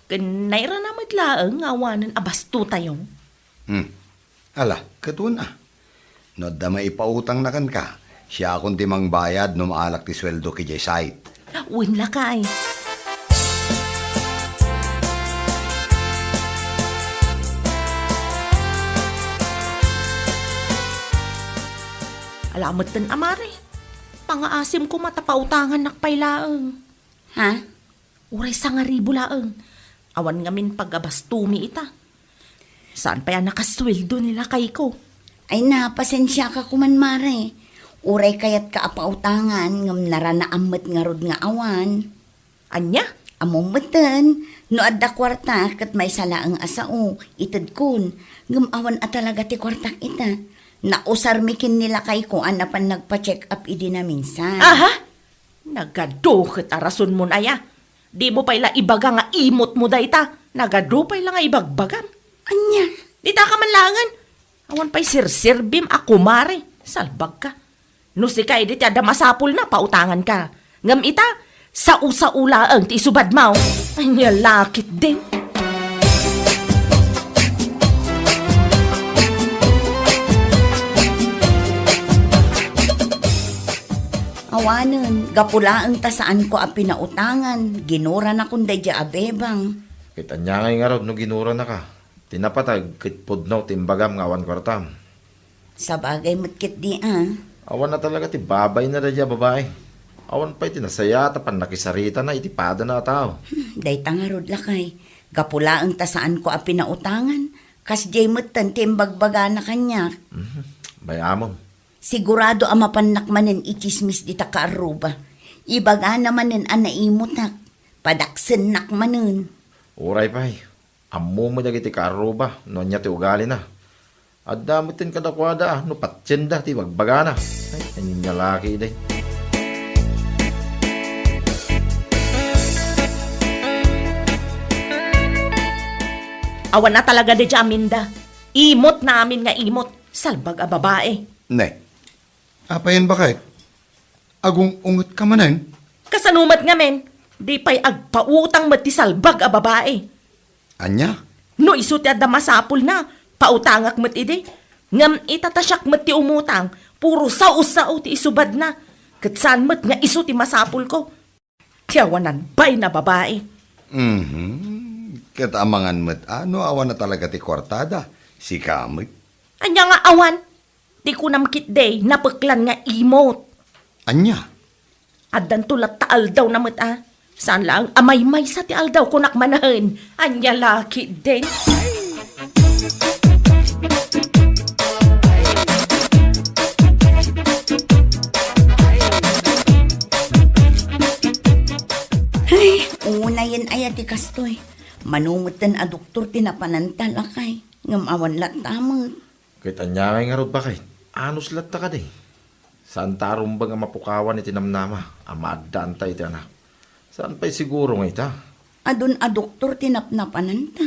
Ken nairana met laeng nga awanen a bastotayo. Hmm. Ala, ket wen a. No adda maipautangna kenka, siakon ti mangbayad no maalak ti sueldo idiay site. Wen, lakay. Ala metten a, mare. Pangaasim koma ta pautangannak pay laeng. Ha? Uray sangaribu laeng. Awan ngamin pagabastumi ita. Saan pay a nakasueldo ni lakayko? Ay, napasensiaka koman, mare. Uray kayatka a pautangan, ngem naranaam met ngarud nga awan. Ania? Ammom metten, no adda kuarta ket maysa laeng a sao, itedkon. Ngem awan a talaga ti kuartak ita. Nausarmi ken ni lakayko a napan nagpa-check up idi naminsan. Aha? Nagadu ket a rasonmon aya. Dimo pay la ibaga nga imotmo dayta. Nagadu pay la nga ibagbagam. Ania? Ditaka man laengen. Awan pay serserbim a kumare. Salbagka. No sika idi ti adda masapulna, pautanganka. Ngem ita, sao-sao laeng ti isubadmo. Ania la ketdin. Awanen, gapu laeng ta saanko a pinautangan, ginuranakon daydiay a bebang. Ket ania ngay ngarud no ginuranaka? Ti napateg ket pudno ti imbagam nga awan kuartam. Sabagay met ketdi a. Awan a talaga ti babayna daydiay a babai. Awan pay ti nasayaat a pannakisaritana iti padana a tao. Hmm, dayta ngarud, lakay. Gapu laeng ta saanko a pinautangan. Kasdiay metten ti imbagbagana kaniak. Mhm. Bay-amem. Sigurado a mapannak manen itsismis dita kaarruba. Ibagana manen a naimutak. Padaksennak manen. Uray pay. Ammom dagiti kaarruba no ania ti ugalina. Adda metten kadakuada no patienda ti bagbagana. Ay, ania la ketdi. Awan a talaga daydi aminda. Imot na amin nga imot. Salbag a babae. Ne. Apayen, baket? Agung-ungetka manen? Kasano met ngamin? Di pay agpautang met ti salbag a babae. Ania? No isu ti adda masapulna, pautangak met idi. Ngem ita ta siak met ti umutang, puro sao-sao ti isubadna. Ket saan met nga isu ti masapulko. Ti awanan bay na babae. Mhm. Ket amangan met a no awan na talaga ti kuartada, sika met. Ania nga awan? Ti kunam ketdi, napeklan nga imot. Ania? Addanto latta aldawna met a. Saan laeng a maymaysa ti aldaw, kunak manen. Ania la ketdi? Ay, unayen aya ti kastoy. Mano metten a doktor ti napananta, lakay. Ngem awan latta met. Ket ania ngay ngarud, baket? Anus latta kadi? Saan ta a rumbeng a mapukawan iti namnama a maaddaanta iti anak. Saan pay siguro nga ita? Adun a doktor ti napnapananta.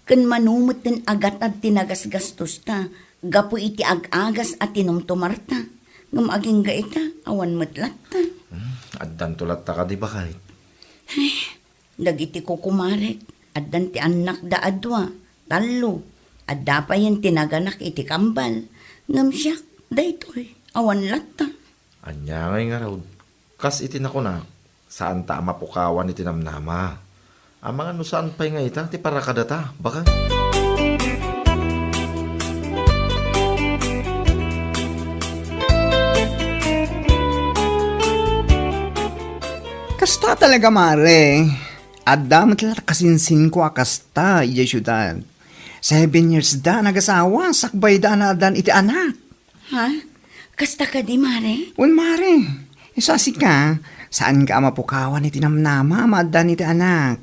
Ken mano metten a gatad ti nagasgastosta gapu iti ag-agas a tinumtumarta. Ngem agingga ita, awan met latta. Hmm, addanto latta kadi, baket? Ay, dagiti kukumarek, addan ti annakda a dua, tallo. Adda payen ti naganak iti kambal. Ngem siak, daytoy, awan latta. Ania ngay ngarud? Kas iti nakunak, saanta a mapukawan iti namnama. Amangan no saan pay nga ita ti para kadata, baket? Kasta talaga, mare. Adda met la kasinsinko a kasta idiay siudad. Seven years da nagasawa, sakbay da a naadan iti anak. Ha? Kasta kadi, mare? Wen, mare. Isu a sika, saanka a mapukawan iti namnama a maaddan iti anak.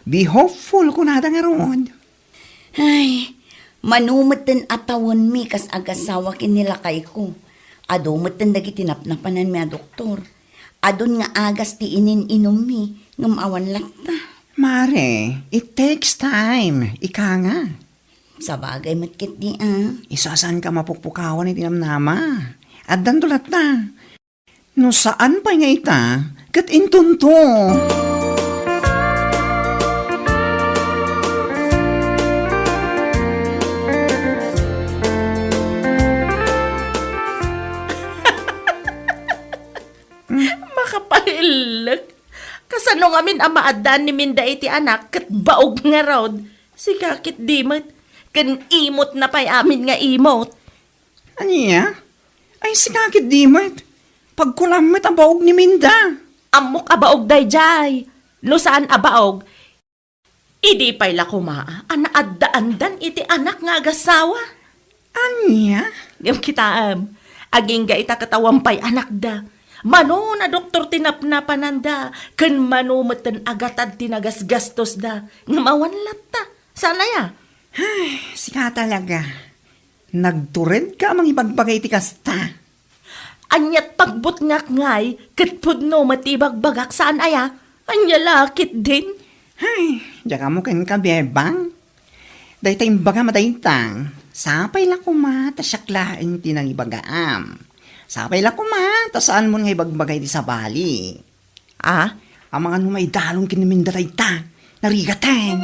Be hopeful, kunada ngarud. Ay, mano metten a tawenmi kas agassawa ken ni lakayko. Adu metten dagiti napnapananmi a doktor. Adun nga agas ti inin-inummi, ngem awan latta. Mare, it takes time. Ika nga. Sabagay met ketdi, a. Isu a saanka mapukpukawan iti namnama. Addanto latta. No saan pay nga ita, ket intonto. Makapaillek. Kasano ngamin a maaddan ni Minda iti anak ket baog ngarud? Sika ketdi met. Ken imot na pay amin nga imot. Ania? Ay, sika ketdi met. Pagkunam met a baog ni Minda. Ammok a baog daydiay. No saan a baog, idi pay la koma a naaddaandan iti anak nga agassawa. Ania? Ngem kitaem, agingga ita ket awan pay anakda. Mano a doktor ti napnapananda, ken mano metten a gatad ti nagasgastosda. Ngem awan latta. Saan aya? Ay, sika talaga. Nagturedka a mangibagbaga iti kasta. Ania't pagbutngak ngay, ket pudno met ti ibagbagak, saan aya? Ania la ketdin? Ay, diak ammo kenka, bebang. Dayta imbagam a dayta, sapay la koma ta siak laeng ti nangibagaam. Sapay la koma ta saanmon nga ibagbaga iti sabali. Ah, amangan no maidalon ken ni Minda dayta. Narigaten.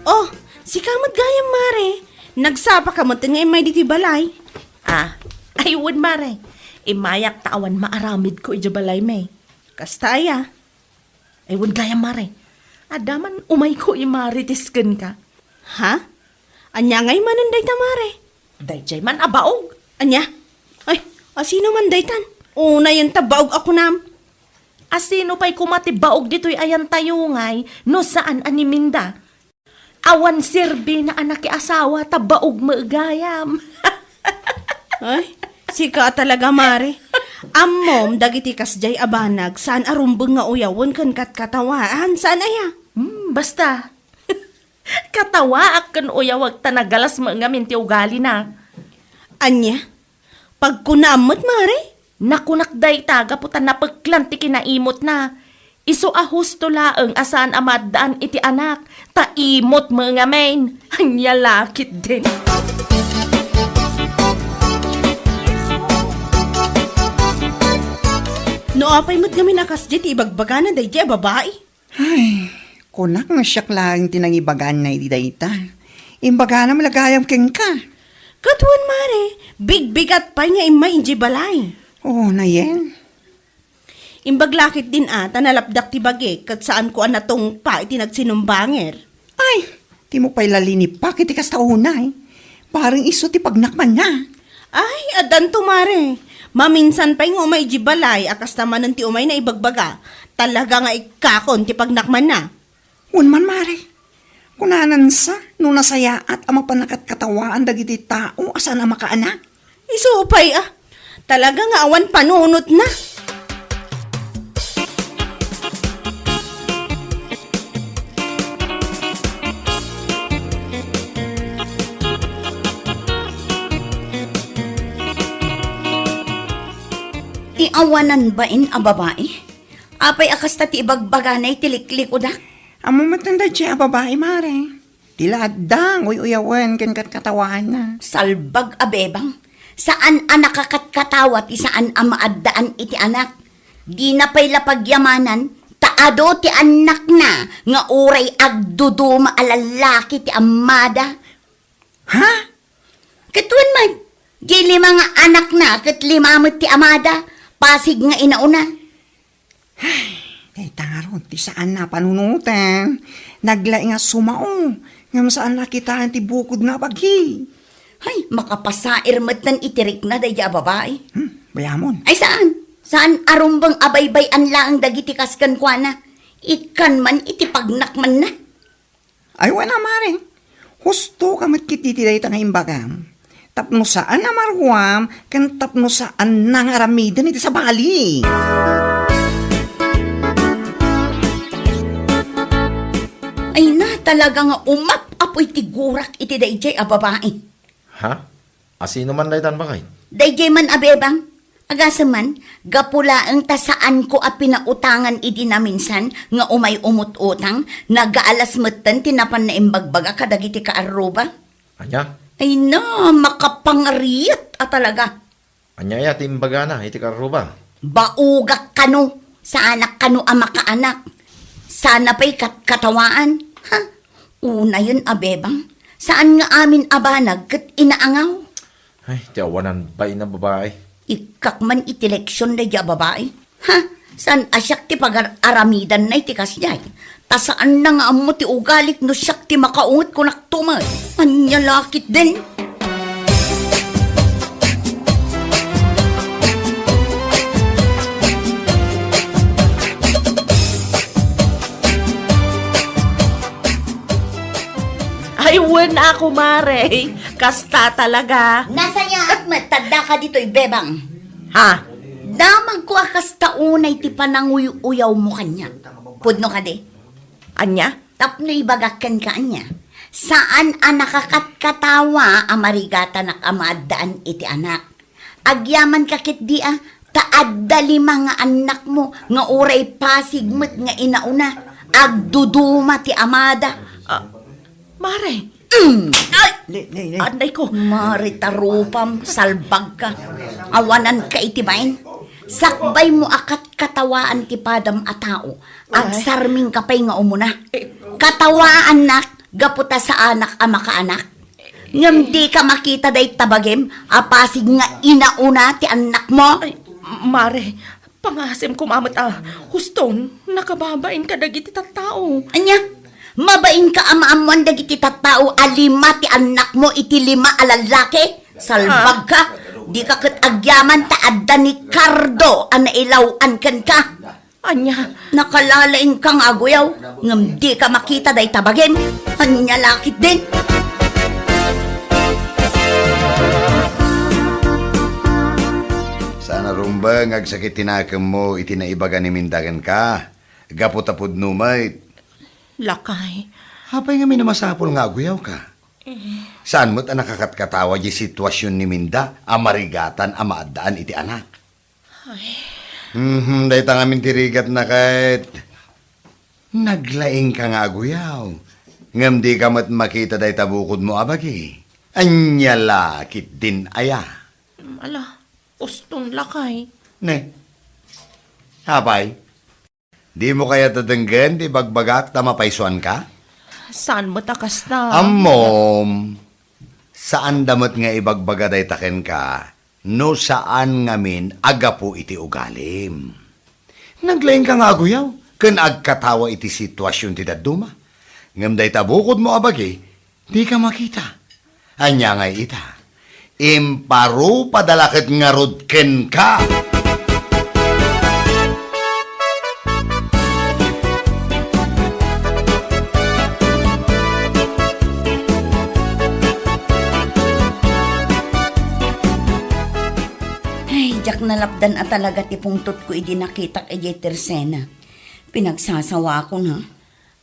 Oh, sika met gayam, mare. Nagsapaka met nga immay ditoy balay. Ah, ay wen, mare. Immayak ta awan maaramidko idiay balaymi. Kasta aya? Ay wen gayam, mare. Adda man umayko imarites kenka. Ha? Ania ngay manen dayta, mare? Daydiay man a baog. Ania? Ay, asino man daytan? Unayen ta baog a kunam. A sino pay koma ti baog ditoy ayantayo ngay no saan a ni Minda? Awan serbina a nakiasawa ta baog met gayam. Ay, sika a talaga, Mare. Ammom, dagiti kasdiay a banag, saan a rumbeng nga uyawen ken katkatawaan, saan aya? Hmm, basta. Katawaak ken uyawek ta nagalas met ngamin ti ugalina. Ania? Pagkunaam met, Mare? Nakunak dayta gapu ta napeklan ti kinaimotna. Isu a husto laeng a saan a maaddaan iti anak, ta imot met ngamin. Ania la ketdin? No apay met ngamin a kasdi ti ibagbagana daydiay a babai? Ay, kunak nga siak laeng ti nangibaganna iti dayta. Imbaganam la gayam kenka. Ket wen, Mare, bigbigat pay nga immay idiay balay. Oh, nayen. Imbag la ketdin a, ta nalapdak ti bagik, ket saanko a natungpa iti nagsinumbanger. Ay, dimo pay la linipak iti kasta unay. Bareng isu ti pagnakmanna. Ay, addanto, Mare. Maminsan pay nga umay idiay balay a kasta manen ti umayna ibagbaga. Talaga nga ikkakon ti pagnakmanna. Wen man, Mare. Kunanansa no nasayaat a mapan a katkatawaan dagiti tao a saan a makaanak? Isu pay a. Talaga nga awan panunotna. Ti awanan bain a babai? Apay a kasta ti ibagbagana iti liklikudak? Ammo met daydiay a babai, Mare. Ti la adda nga uy-uyawen ken katkatawaanna. Salbag a bebang. Saan a nakakatkatawa ti saan a maaddaan iti anak. Dina pay la pagyamanan, ta adu ti annakna nga uray agduduma a lallaki ti ammada. Ha? Ket wen met, diay lima nga anakna ket lima met ti amada, pasig nga inauna. Ay, dayta ngarud ti saan a panunoten. Naglaing a sumao, ngem saan a kitaen ti bukodna a bagi. Ay, makapasair metten iti rikna daydiay a babai. Hmm, bayamon. Ay, saan? Saan a rumbeng a baybay-an laeng dagiti kas kenkuana? Ikkan man iti pagnakmanna. Ay, wen a, Mare. Husto ka met ketdi ti dayta nga imbagam. Tapno saan a maruam ken tapno saan a nga aramiden iti sabali. Ay na, talaga nga umap-apoy ti gurak iti daydiay a babai. Ha? Asino man daytan, baket? Daydiay man a bebang. Agasem man, gapu laeng ta saanko a pinautangan idi naminsan nga umay umut-utang, nagaalas metten ti napan naimbagbaga kadagiti kaarruba. Ania? Ay na, makapangariat a talaga. Ania aya ti imbagana iti kaarruba? Baogak kano, saanak kano a makaanak. Sana pay kat-, katawaan. Ha? Unayen a bebang, saan nga amin a banag ket inaangaw. Ay, ti awanan bain a babai. Ikkak man iti leksion daydiay a babai. Ha? Saan a siak ti pagar-aramidanna iti kasdiay? Ta saanna nga ammo ti ugalik no siak ti makaunget kunakto met. Ania la ketdin? Ay, wen a, kumare. Kasta talaga. Nasayaat met ta addaka ditoy, bebang. Ha? Damagko a kasta unay ti pananguy-uyawmo kaniak. Pudno kadi? Ania? Tapno ibagak kenka ania, saan a nakakatkatawa a marigatanak a maaddaan iti anak. Agyamanka ketdi a, ta adda lima nga annakmo nga uray pasig met nga inauna, agduduma ti amada. Ah, mare. Mm. Ay! Ne, ne, ne. Anay ko. Mare, tarupam, salbagka. Awananka iti bain. Sakbaymo a katkatawaan ti padam a tao. Ay. Agsarmingka pay nga umuna. Eh, katawaannak gapu ta saanak a makaanak. Ngem dika makita dayta bagim a pasig nga inauna ti annakmo? Ay, mare, pangasim koma met a huston, nakababain kadagiti tattao. Ania? Mabainka a maammoan dagiti tattao a lima ti annakmo iti lima a lallaki? Salbagka! Dika ket agyaman ta adda ni Cardo a nailaw-an kenka. Ania? Nakalalaing ka nga aguyaw, ngem di ka makita dayta bagim. Ania la ketdin? Saan a rumbeng nga agsakit ti nakemmo iti naibaga ni Minda kenka? Gapu ta pudno met. Lakay. Apay ngamin a masapul nga aguyawka? Eh. Saan met a nakakatkatawa di sitwasion ni Minda a marigatan a maaddaan iti anak? Ay. Mhm, dayta ngamin ti rigatna ket naglaingka nga aguyaw. Ngem dika met makita dayta bukodmo a bagi. Ania la ketdin aya? Ala, uston lakay. Ne. Apay? Dimo kayat a denggen ti ibagbagak ta mapaysuanka? Saan met a kasta? Ammom, saanda met nga ibagbaga dayta kenka no saan ngamin a gapu iti ugalim. Naglaingka nga aguyaw ken agkatawa iti situasion ti dadduma. Ngem dayta bukodmo a bagi, dika makita. Ania ngay ita? Imparupada la ket ngarud kenka. Ay, diak nalapdan a talaga ti pungtotko idi nakitak idiay Tersena. Pinagsasawaakon, ha?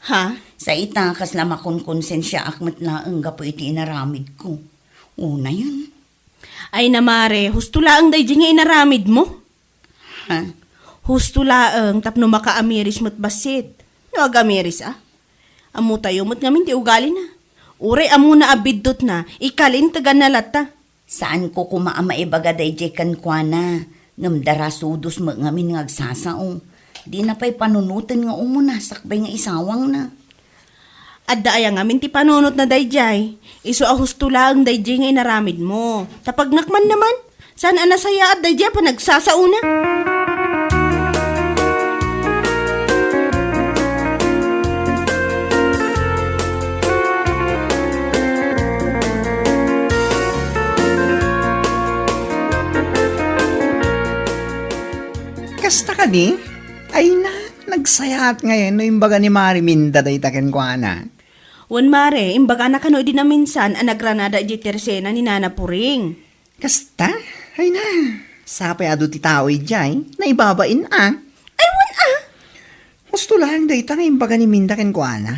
Ha? Sa ita, kasla makonkonsensiaak met laeng gapu iti inaramidko. Unayen. Ay na, mare, husto laeng daydi nga inaramidmo. Ha? Husto laeng tapno makaamiris met bassit. No agamiris a? Ammotayo met ngamin ti ugalina. Uray ammona a biddutna, ikalinteganna latta. Saanko koma a maibaga daydiay kenkuana, ngem darasudos met ngamin nga agsasao. Dina pay panunoten nga umuna sakbay nga isawangna. Adda aya ngamin ti panunotna daydiay? Isu a husto laeng daydiay nga inaramidmo. Ta pagnakman naman, saan a nasayaat daydiay a panagsasaona? Kasta kadi? Ay na, nagsayaat ngayen no imbaga ni Mare Minda dayta kenkuana. Wen, mare, imbagana kano idi naminsan a nagranada idiay Tersena ni Nana Puring. Kasta? Ay na, sapay adu ti tao idiay, naibabain a. Ay, wen a! Husto laeng dayta nga imbaga ni Minda kenkuana.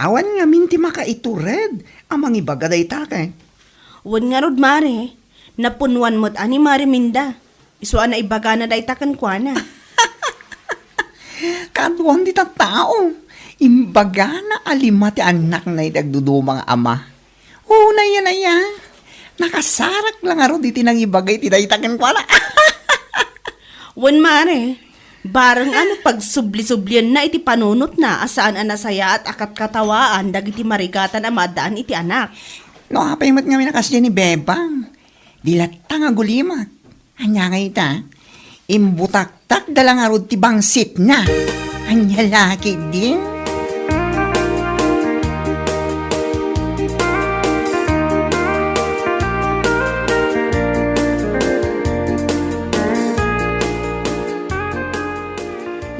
Awan ngamin ti makaitured a mangibaga dayta ket. Wen ngarud, mare, napunnuan met a ni Mare Minda. Isu a naibagana dayta kenkuana. Kaduan ti tattao, imbagana a lima ti annakna iti agduduma nga ama. Unayen aya, nakasarak la ngarud iti nangibaga iti dayta kenkuana. Wen, mare, bareng a no pagsubli-sublienna iti panunotna a saan a nasayaat a katkatawaan dagiti marigatan a maaddaan iti anak. No apay met ngamin a kasdiay ni Bebang, di latta nga agulimak. Ania ngay ita? Imbutaktakda la ngarud ti bangsitna. Ania la ketdin?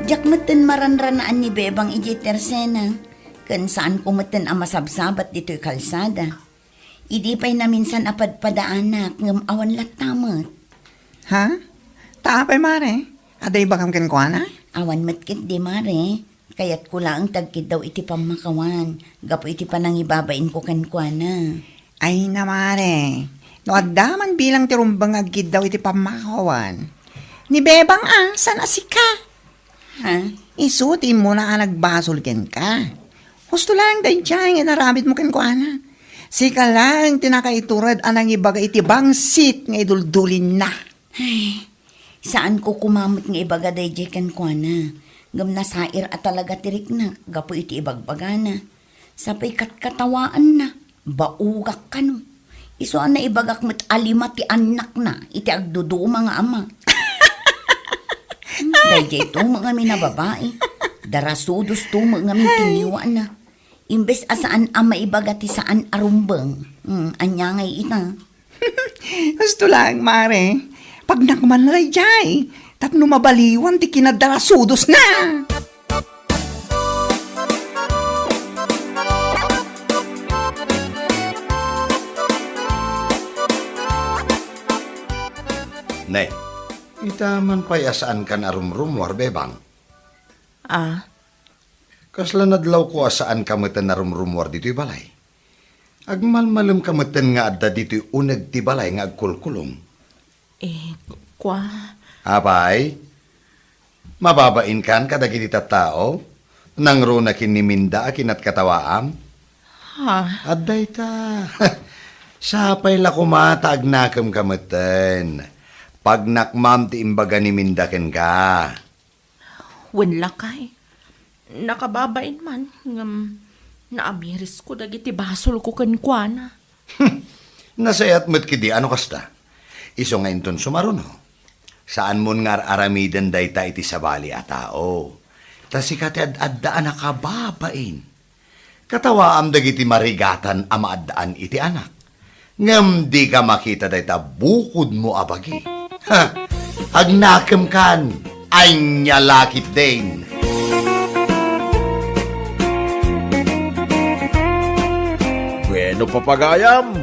Diak metten maranranaan ni Bebang idiay Tersena, ken saanko metten a masabsabat ditoy kalsada. Idi pay naminsan a padpadaanak, ngem awan latta met. Ha? Ta apay, mare? Adda ibagam kenkuana? Awan met ketdi, mare. Kayatko laeng ti agkiddaw iti pammakawan, gapu iti panangibabainko kenkuana. Ay na, mare. No adda man bilang ti rumbeng nga agkiddaw iti pammakawan, ni Bebang a, saan a sika? Ha? Isu ti immuna a nagbasol kenka. Husto laeng daydiay nga inaramidmo kenkuana. Sika laeng ti nakaitured a nangibaga iti bangsit nga iduldulinna. Ay, saanko koma met nga ibaga daydiay kenkuana. Ngem nasair a talaga ti riknak gapu iti ibagbagana. Sapay katkatawaanna, baogak kano. Isu a naibagak met a lima ti annakna iti agduduma nga ama. Daydiay to met ngamin a babai. Darasudos to met ngamin ti ngiwatna. Imbes a saan a maibaga ti saan a rumbeng. Hmm, ania ngay ita? Husto laeng, mare. Pagnakmanna daydiay, tapno mabaliwan ti kinaddarasudosna. Ne, ita man pay a saankan a rumrumuar, Bebang? Ah? Kasla nadlawko a saanka metten a rumrumuar ditoy balay. Agmalmalemka metten nga adda ditoy uneg ti balay nga agkulkulong. Eh, kua. Apay, mababainkan kadagiti tattao? Nangruna ken ni Minda a kinatkatawaam? Ha? Adda ita. Sapay la koma ta agnakemka metten. Pagnakmam ti imbaga ni Minda kenka. Wen lakay, nakababain man ngem naamirisko dagiti basolko kenkuana. Nasayaat met ketdi a no kasta. Isu nga inton sumaruno, saanmon nga ar-aramiden dayta iti sabali a tao. Ta sika ti ad-adda a nakababain. Katawaam dagiti marigatan a maaddaan iti anak. Ngem dika makita dayta bukodmo a bagi. Ha! Agnakemkan! Ania la ketdin! Bueno, papagayam,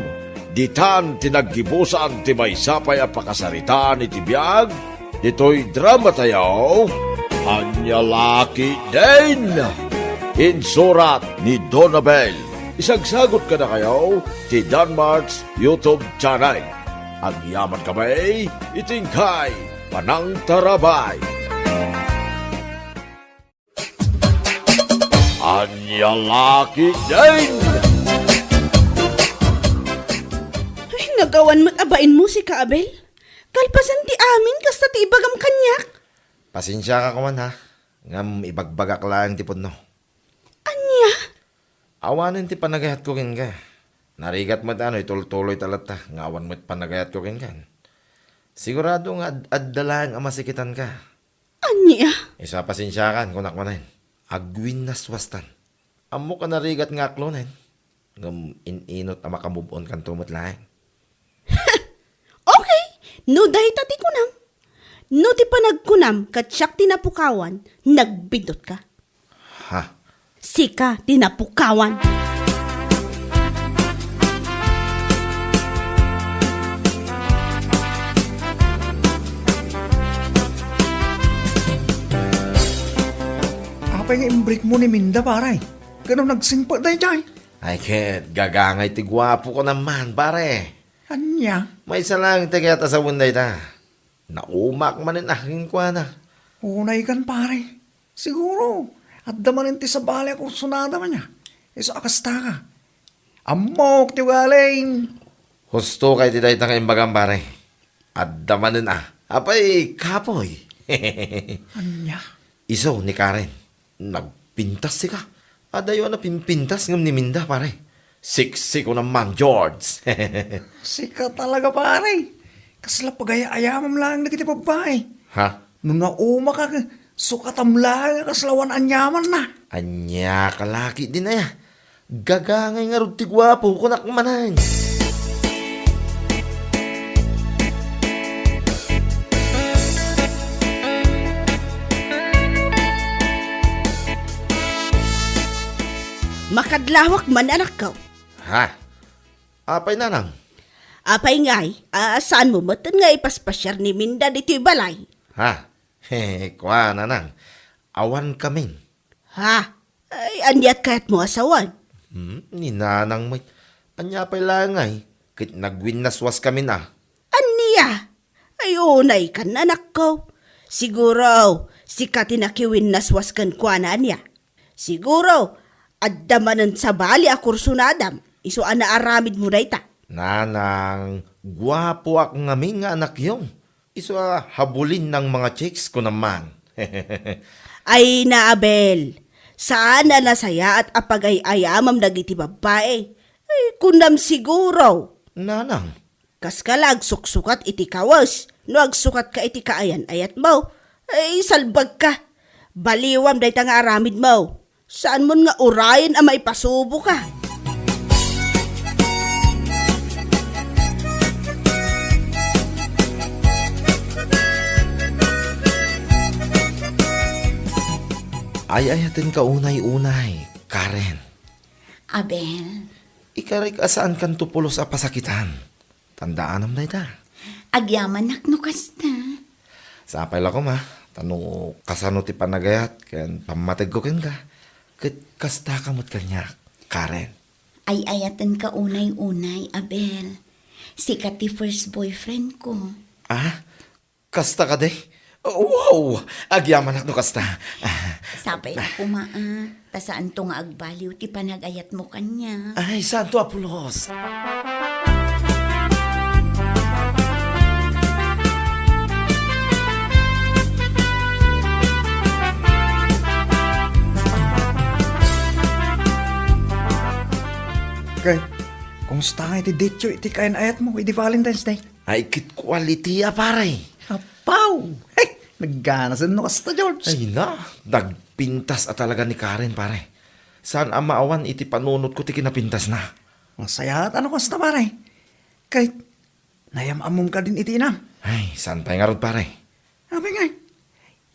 ditan ti naggibusan ti maysa pay a pakasaritaan iti biag ditoy dramatayo, Ania la ketdin! Insurat ni Donabel. Isagsagut kadakayo ti Danmark's YouTube channel. Agyamankami iti inkay panangtarabay. Ania la ketdin! Ay, nagawan met a bainmo, sika, Abel. Kalpasan ti amin, kasta ti ibagam kaniak. Pasensiaka koma, ha? Ngem ibagbagak laeng ti pudno. Ania? Awanen ti panagayatko kenka. Narigat met a no itultuloyta latta nga awan met panagayatko kenka. Sigurado nga ad-, adda laeng a masikitanka. Ania? Isu a pasensiakan, kunak manen. Agwinnaswastan. Ammok a narigat nga aklonen. Ngem in-inot a makamove-on kanto met laeng. Okay, no dayta ti kunam. No ti panagkunam ket siak ti napukawan, nagbidutka. Ha? Sika ti napukawan. Apay nga imbreak mo ni Minda, pare? Ngano nagsingpet daydiay? Ay ket, gagangay ti guapo ko naman, pare. Ania? Maysa laeng ti kayat a sawen dayta. Naumak manen a kenkuana. Unaykan, pare. Siguro, adda manen ti sabali a kursunada man ya. Isu a kasta ka. Ammok ti ugaling. Husto kay ti dayta nga imbagam, pare. Adda manen a. Apay, kapoy. Ania? Isu ni Karen. Nagpintas sika. Adayo a napimpintas ngem ni Minda, pare. Sexy ko naman, George. Sika talaga, pare. Kasla pagay-ayamam laeng dagiti babbai. Ha? No naumaak, sukatam laeng a kasla awan aniamanna. Ania ka laki din aya. Gagangay ngarud ti guapo, kunak manen. Makadlawak man, anakko. Ha? Apay, nanang? Apay ngay, a, saanmo met nga ipaspasiar ni Minda ditoy balay? Ha? He, kua, nanang. Awan kamin. Ha? Ay, aniat kayatmo a sawen? Hmm, ni nanang met. Ania pay laeng ngay, ket nagwinnaswas kamin a. Ania? Ay, unaykan, anakko. Siguro, sika ti nakiwinnaswas kenkuana, ania? Siguro, adda manen sabali a kursunadam, isu a naaramidmo dayta. Nanang, guapoak ngamin nga anakyo. Isu a habulin nang mga chicks ko naman. Ay na, Abel, saan a nasayaat a pagay-ayamam dagiti babbai. Ay, kunam siguro. Nanang. Kaska la agsuksukat iti kawes, no agsukatka iti kaayan-ayatmo. Ay, salbagka. Baliwam dayta nga aramidmo. Saanmon nga urayen a maipasuboka. Ay-ayatenka unay-unay, Karen. Abel. Ikarik a saankanto pulos a pasakitan. Tandaanam dayta. Agyamanak no kasta. Sapay la koma, ta no kasano ti panagayat ken pammategko kenka, ket kastaka met kaniak, Karen. Ay-ayatenka unay-unay, Abel. Sika ti first boyfriend ko. Ah? Kasta kadi? Wow! Agyamanak no kasta. Ah. Sapay la koma, ah. Ta saanto nga agbaliw ti panagayatmo kaniak. Ay, saanto a pulos. Kay, kumusta nga iti date yo iti kayan-ayatmo idi Valentine's Day? Ay, ket quality a, pare. Apaw! Hey, nagganasen no kasta, George. Ay na, nagpintas a talaga ni Karen, pare. Saan a maawan iti panunotko ti kinapintasna. Nasayaat a no kasta, pare. Kay, nayam-ammom kadin iti inam. Ay, saan pay ngarud, pare? Apay ngay,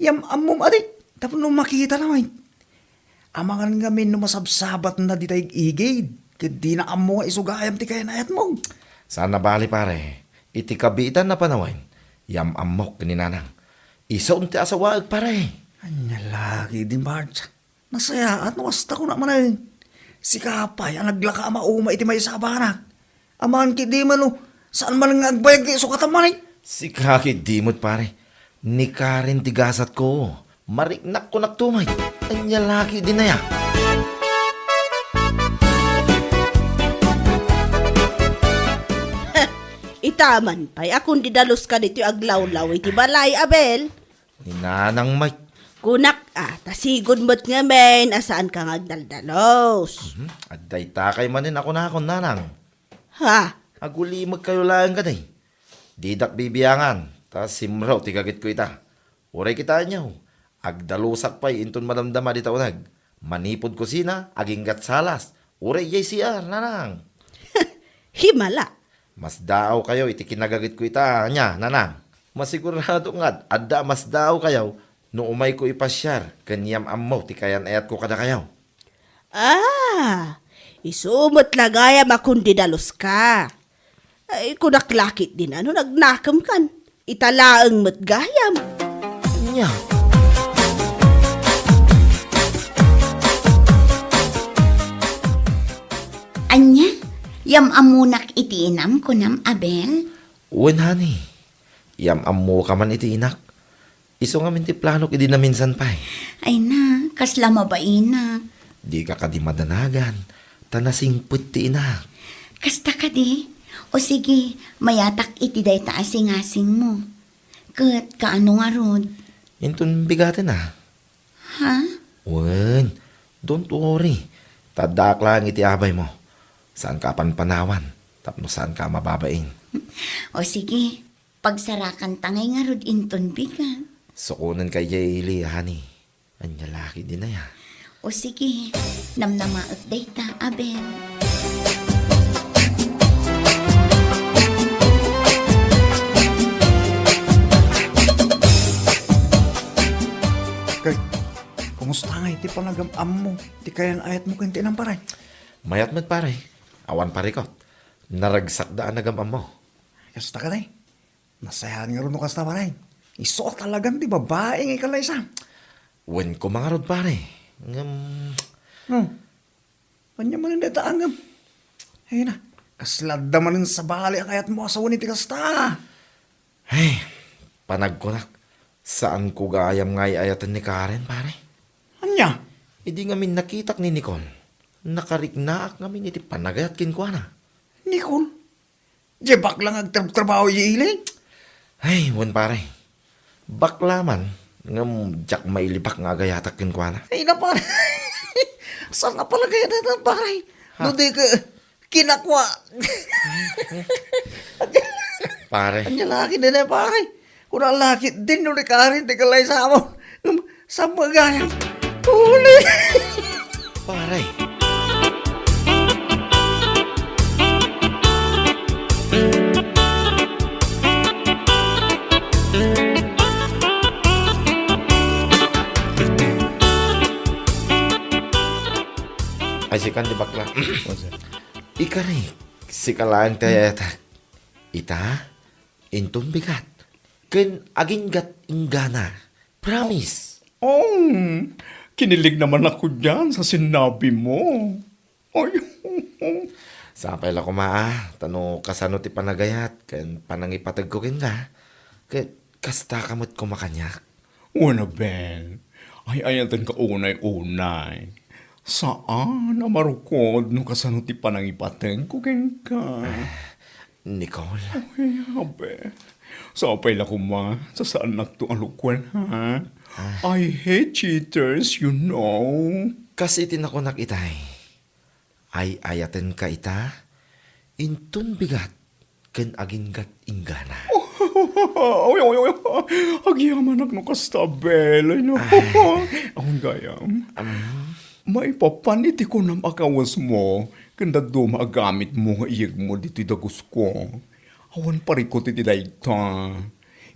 yam-ammom adi, tapno makitana met. Amangan ngamin no masabsabatna dita igigid, ket dina ammo nga isu gayam ti kayan-ayatmo. Saan a bale, pare. Iti kabiitan a panawen, yam-ammok ken ni Nanang. Isu ti asawaek, pare. Ania la ketdin, Barca. Nasayaat no kasta kuna manen. Sika pay a naglaka a mauma iti maysa a bana. Amangan ketdi man no saan manen nga agbayag ti sukatan manen. Sika ketdi met, pare. Ni Karen ti gasatko. Mariknak kunakto met. Ania la ketdin aya? Itaman pay a kundi daluska ditoy aglawlaw iti balay, Abel. Ni Nanang met. Kunak a, ta sigud met ngamin a saanka nga agdaldalus. Mhm. Adda itakay manen a kunakon, Nanang. Ha? Agulimekkayo laeng kadi. Didak bibiangan, ta simrek ti gagitko ita. Uray kitaenyo, agdalusak pay inton madamdama dita uneg. Manipud kusina, aginggat salas. Uray idiay C R, Nanang. Himala. Masdaawkayo iti kinagagitko ita, ania, Nanang? Masigurado nga adda a masdaawkayo no umayko ipasiar ken yam-ammo ti kayan-ayatko kadakayo. Ah, isu met la gayam a kundi daluska. Ay, kunak la ketdin a no nagnakemkan. Ita laeng met gayam. Ania? Ania? Yam-ammonak iti inam, kunam, Abel? Wen, honey. Yam-ammoka man iti inak. Isu ngamin ti planok idi naminsan pay. Ay na, kasla mabainak. Dika kadi madanagan, ta nasingpet ti inak. Kasta kadi? O sige, mayatak iti dayta a singasingmo. Ket kaano ngarud? Inton bigaten a. Ha? Wen, don't worry. Ta addaak laeng iti abaymo. Saanka a panpanawan, tapno saanka a mababain. O sige, pagsarakanta ngay ngarud inton bigat. Sukonenka idiay ili, honey. Ania la ketdin aya? O sige, namnamaek dayta, Abel. Kay, kumusta ngay ti panagam-ammo ti kayan-ayatmo ken ti inam, pare? Mayat met, pare. Awan parikut. Naragsakda a nagam-ammo. Kasta kadi? Nasayaat ngarud no kasta, pare. Isu a talagan ti babai nga ikalaysa. Wen koma ngarud, pare. Ngem. Hmm. Ania manen dayta a ngem? Ay na, kasla adda manen sabali a kayatmo a sawen iti kasta. Ay, panagkunak, saanko gayam nga ay-ayaten ni Karen, pare. Ania? Idi ngamin nakitak ni Nicole, nakariknaak ngamin iti panagayat kenkuana. Nicole? Diay bakla nga agtrabtrabaho idiay ili? Ay, wen, pare. Bakla man, ngem diak mailibak nga agayatak kenkuana. Ay, na, pare. Saan a palagayatan, pare? Ha? No di ka kinakua. Pare. Ania la ketdin, pare? Kuna la ketdin no ni Karen ti kalaysamo. Ngem, saan met gayam? Uli! Pare. Ay, sika, di bakla. What's that? Ikarik, sika laeng ti ayatek. Ita, inton bigat, ken aginggat inggana. Promise. Oh, kinilig naman ako diyan sa sinabi mo. Ay. Sapay la koma, ah, ta no kasano ti panagayat ken panangipategko kenka, ket kasta ka met koma kaniak. Wen, Abel, ay-ayatenka unay-unay. Saan a marukod no kasano ti panangipategko kenka. Ah, Nicole. Ay, Abel. Sapay la koma, sa saannakto a lukuen, ha? Ah. I hate cheaters, you know. Kas iti nakunak itay, ay-ayatenka ita, inton bigat ken aginggat inggana. Oy, oy, oy, oy. Agyamanak no kasta, Abel. Ay, no. Ay. Awan gayam. Am. Maipapan iti kunam a kawesmo ken dadduma a gamitmo nga iyegmo ditoy dagusko. Awan parikut iti dayta.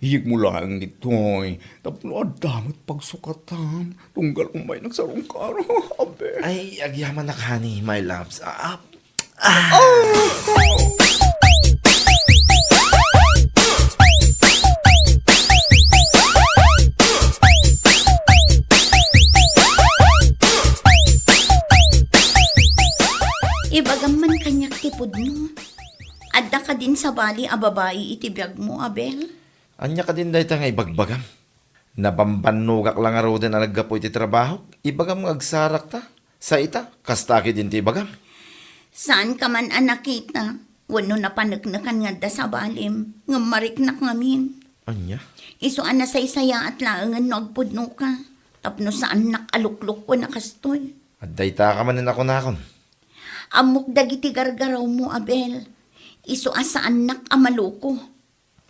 Iyegmo laeng ditoy tapno adda met pagsukatam tunggal umay nagsarungkaro. Abel. Ay, agyamanak, honey, my loves. Ah, ah. Ah! Ibagam man kaniak ti pudno. Adda kadin sabali a babai iti biagmo, Abel? Ania kadin dayta nga ibagbagam? Nabambannogak la ngaruden a naggapu iti trabahok. Ibagam nga agsarakta. Sa ita, kasta ketdin ti ibagam. Saanka man a nakita wenno napaneknekan nga adda sabalim ngem mariknak ngamin. Ania? Isu a nasaysayaat laengen no agpudnoka tapno saannak a luklukuen a kastoy. Adda ita ka manen a kunakon. Ammok dagiti gargarawmo, Abel. Isu a saannak a maluko.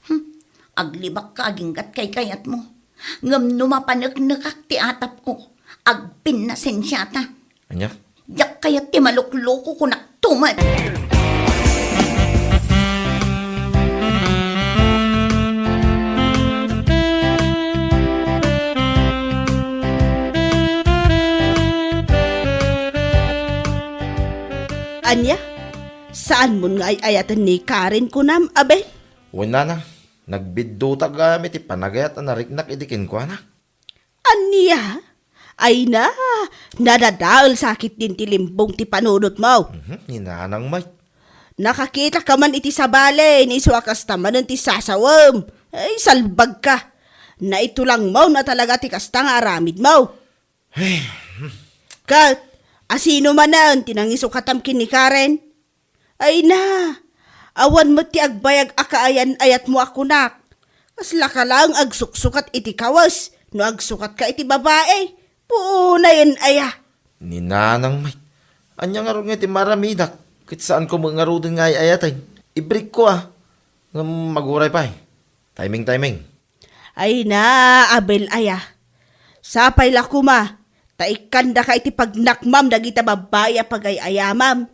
Hmm, aglibakka aginggat kaykayatmo. Ngem no mapaneknekak ti atapko, agpinnasensiata. Ania? Diak kayat ti malukluko, kunakto met. Ania? Saanmon nga ay-ayaten ni Karen kunam, Abel? Wen, nanang, nagbiddutak gayam iti panagayat a nariknak idi kenkuana. Ania? Ay na, nadadael sa ketdin ti limbong ti panunotmo. Mhm, ni nanang met. Nakakitaka man iti sabali, ni isu a kasta manen ti sasawem. Ay, salbagka. Naitulangmo na talaga ti kasta nga aramidmo. Ay, hmm. Ket, asino manen ti nangisukatam ken ni Karen? Ay na, awan met ti agbayag a kaayan-ayatmo a kunak. Kaslaka laeng agsuksukat iti kawes no agsukatka iti babai. Puonayen aya. Ni nanang met. Ania ngarud nga iti maaramidak? Ket saanko met ngaruden nga ay-ayaten. Ibrikko a. Ngem aguray pay. Timing, timing. Ay na, Abel aya. Sapay la koma, ta ikkandaka iti pagnakmam dagita babbai a pagay-ayamam.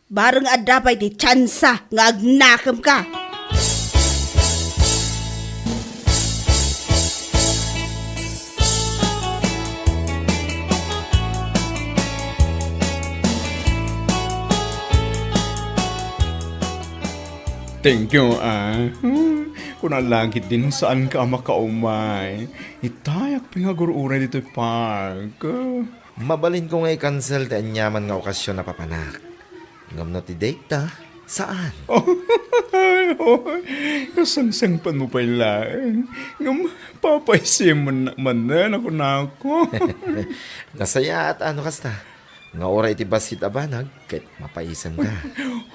Bareng adda pay ti tsansa nga agnakemka. Thank you, ah. Kuna la ketdin no saanka a makaumay. Itayak pingagur-uray ditoy park. Mabalinko nga i-cancel ti aniaman nga okasyon a papanak. Ngem no ti date ta, saan? Ay, oy, kasangsangpetmo pay laeng. Ngem papaisemon manen a kunako. Nasayaat a no kasta. Nga uray iti bassit a banag, ket mapaisemka.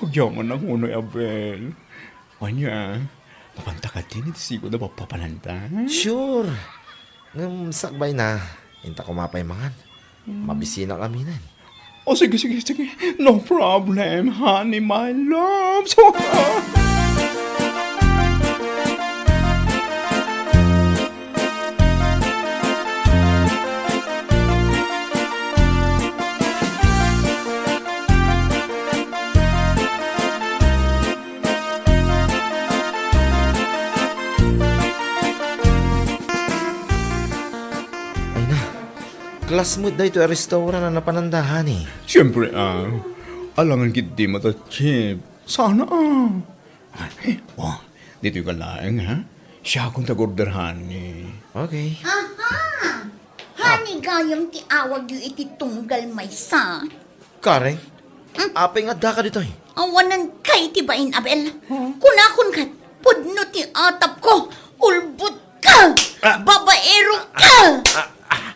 Agyamanak unay, Abel. Ania, mapanta kadin iti sigud a papapananta? Sure. Ngem sakbay na, inta koma pay mangan. Hmm. Mabisinak aminen. O, sige, sige, sige. No problem, honey, my love. Ay na, Cla, Kas met daytoy a restaurant a napananda, honey. Siempre, ah. Alangan ketdi mata, Chip. Sana, ah. Ay, oh, ditoy ka laeng, ha? Siakon ti ag-order, honey. Okay. Aha! Honey gayam ti awagyo iti tunggal maysa. Karen? Hmm? Apay nga addaka ditoy? Awanan kay ti bain, Abel. Huh? Kunakon kat, pudno ti atapko, ulbodka, Ah! babaeroka. Ah! Ah!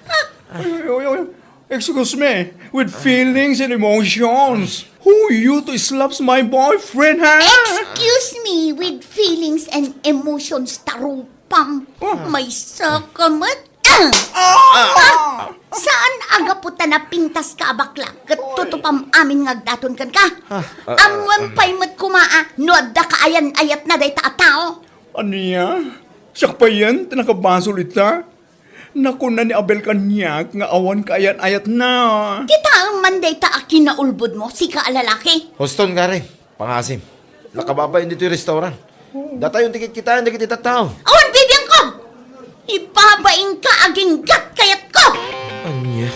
Ay, ay, ay, ay. Excuse me, with feelings and emotions. Who you to slaps my boyfriend, ha? Excuse me, with feelings and emotions, tarupang. Oh. Maysa ka met. Ah! Ah! Saan a gapu ta napintaska a bakla ket tutupam amin nga agdaton kenka? Ah, ah, Ammoem ah, pay met koma a no adda kaayan-ayatna dayta a tao. Ania? Siak payen ti nakabasol ita? Nakuna ni Abel kaniak nga awan kaayan-ayatna. Kitaem man dayta a kinaulbodmo, sika a lalaki. Huston, Karen. Pangasim. Nakababain ditoy restaurant. Datayon ti kitkitaen dagiti tattao. Awan bibiangko! Ibabainka aginggat kayatko! Ania?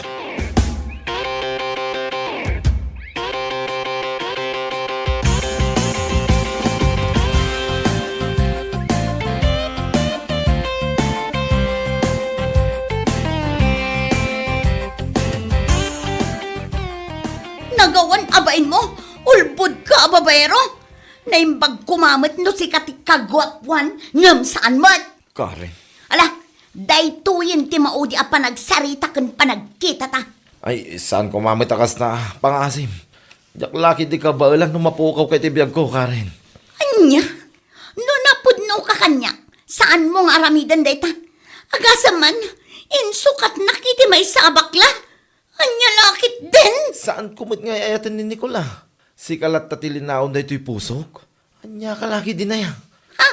Nagawan a bainmo, ulbodka a babaero. Naimbag koma met no sika ti kaguapuan, ngem saan met. Karen. Ala, daytoyen ti maudi a panagsarita ken panagkitata. Ay, saan koma met a kasta, pangasim. Diak la ketdi kabaelan no mapukaw ka iti biagko, Karen. Ania? No napudnoka kaniak, saanmo nga aramiden dayta. Agasem man, insukatnak iti maysa a bakla. Ania la ketdin? Saanko met nga ay-ayaten ni Nicole a. Sika latta ti linaon daytoy pusok. Ania ka la ketdin aya? Ha?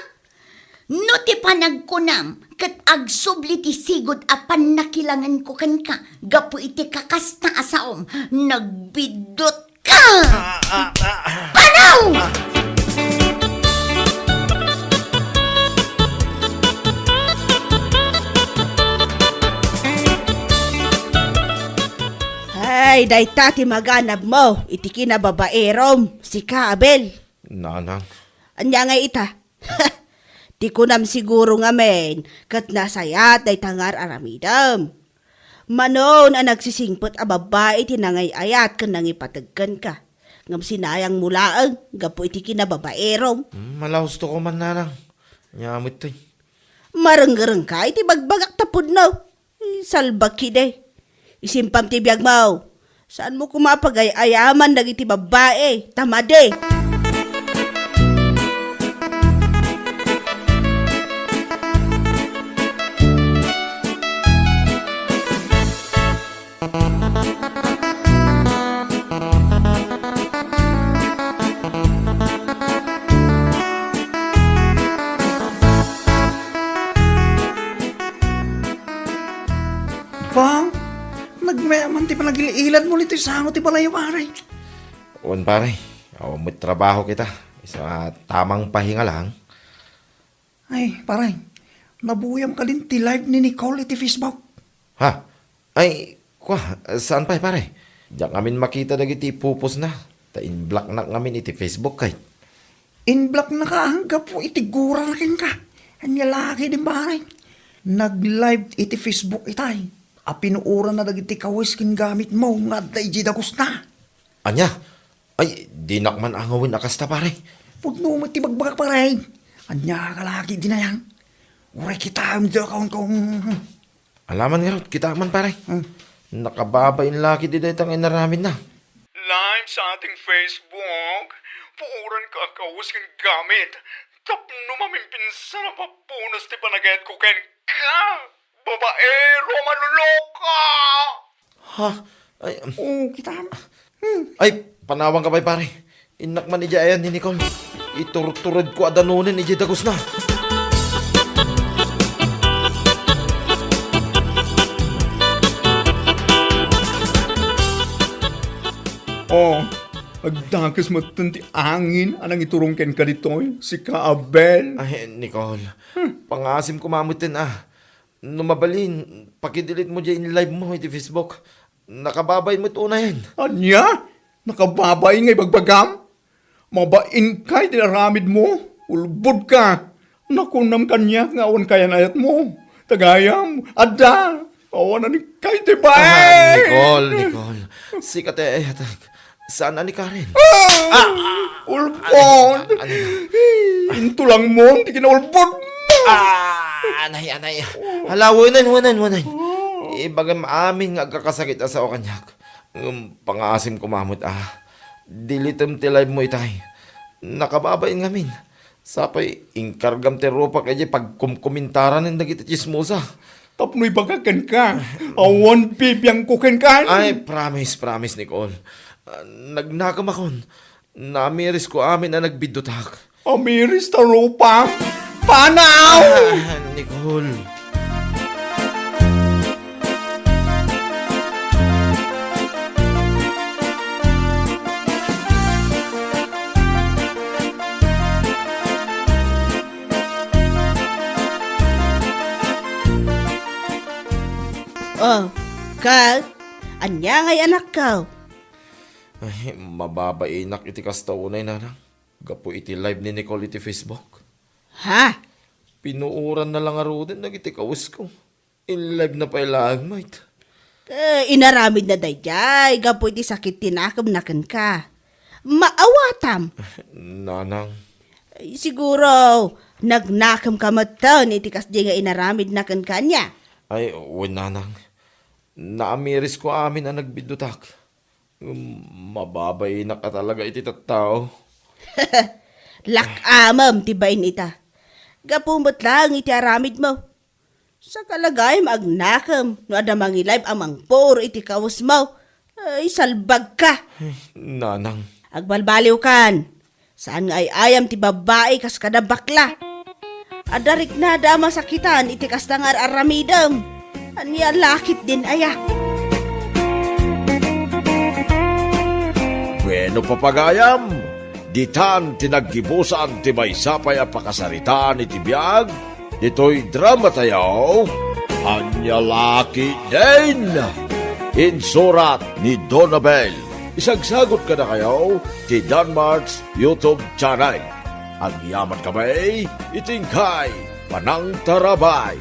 No ti panagkunam ket agsubli ti sigud a pannakilangenko kenka gapu iti kakasta a saom, nagbidutka! Ah, ah, ah, ah. Panaw! Ah. Ay, dayta ti maganabmo iti kinababaerom, sika, Abel. Nanang. Ania ngay ita? Ti kunam siguro ngamin, ket nasayaat dayta nga ar-aramidem. Manon a nagsisingpet a babbai ti nangay-ayat ken nangipateg kenka, ngem sinayangmo laeng gapu iti kinababaerom. Hmm, malausto ko man, Nanang. Nia met toy. Marenggerengka iti bagbagak ta pudno. Salbag ketdi. Isimpam ti biagmo. Saanmo koma a pagay-ayaman dagiti babbai, ta madi. Ba, nagmeaman ti panagil-iladmo ditoy sango ti balay, pare. Wen, pare. Awan met trabaho kita. Isu a tamang pahinga lang. Ay, pare, nabuyam kadin ti live ni Nicole iti Facebook. Ha? Ay, kua, saan pay, pare? Diak ngamin makita dagiti ipupostna, ta in-blocknak ngamin iti Facebook kay. In-blocknaka gapu iti gurana kenka. Ania la ketdin, pare? Nag-live iti Facebook itay a pinuoranna dagiti kawes ken gamitmo nga adda idiay dagusna. Ania? Ay, dinak man angawen a kasta, pare. Pudno met ti bagbagak, pare. Ania ka la ketdin aya? Uray kitaem ti accountko. Ala man ngarud, kitaem man, pare. Hmm. Nakababain la ketdi dayta nga inaramidna. Live sa ating Facebook, puoranka a kawes ken gamit tapno mamimpinsan a papunas ti panagayatko kenka. Babaero a manloloko! Ha? Ay, um, Oo, kitaem. Hmm. Ay, panawanka pay, pare. Innak man idiay ayan ni Nicole. Iturturedko a danonen idiay dagusna. Oh, agdakes metten ti angin a nangiturong kenka ditoy, sika, Abel. Ay, Nicole, Hmm. pangasim koma metten, ah. No mabalin, pakidelete mo diay in-live mo iti Facebook. Nakababain met unayen. Ania? Nakababain nga ibagbagam? Mabain kay ti aramid mo? Ulbod ka! Nakunam kaniak nga awan kayan-ayat mo. Tagayam, adda! Awan a ni kay ti bain! Ah, Nicole, Nicole. Sika ti ayatek. Saan a ni Karen? Ah! Ulbod! Ano, ano, ano? Intulang mo, ti kinaulbod mo! Ah, anay, anay. Hala, wanan, wanan, wanan. Ibagam amin nga agkakasakit a sao kaniak. Ngem pangaasim koma met a. Deletem ti live mo itay. Nakababain ngamin. Sapay, inkargam ti rupak idiay pagkumkumentaran dagiti tsismosa. Tapno ibagak kenka, awan bibiangko kenka. Ay, promise, promise, Nicole. Ah, nagnakem akon. Namirisko amin a nagbiddutak. Amiris ta rupak? Panaw! Ah, Nicole. Oh, Carl, ania ngay anakko? Ay, mababainak iti kasta unay, nanang. Gapu iti live ni Nicole iti Facebook. Ha? Pinuoranna la ngaruden dagiti kawesko. In-live na pay laeng met. Eh, inaramidna daydiay gapu iti sakit ti nakemna kenka. Maawatam. Nanang. Ay, siguro, nagnakemka metten iti kasdi nga inaramidna kenka, ania? Ay, wen, nanang. Naamirisko amin a nagbiddutak. Ngem mababainak a talaga iti tattao. Lak-amem ti bain ita. Gapu met laeng iti aramidmo. Saka la gayam agnakem no adda mangi-live a mangpuro iti kawesmo. Ay, salbagka. Nanang. Agbalbaliwkan. Saan nga ay-ayam ti babbai kas kada bakla. Adda riknada a masakitan iti kasta nga ar-aramidem. Ania la ketdin aya? Bueno, papagayam, ditan ti naggibusan ti maysa pay a pakasaritaan iti biag ditoy dramatayo, Ania la ketdin? Insurat ni Donabel. Isagsagut kadakayo ti Danmart's YouTube channel. Agyaman kami iti inkay panangtarabay.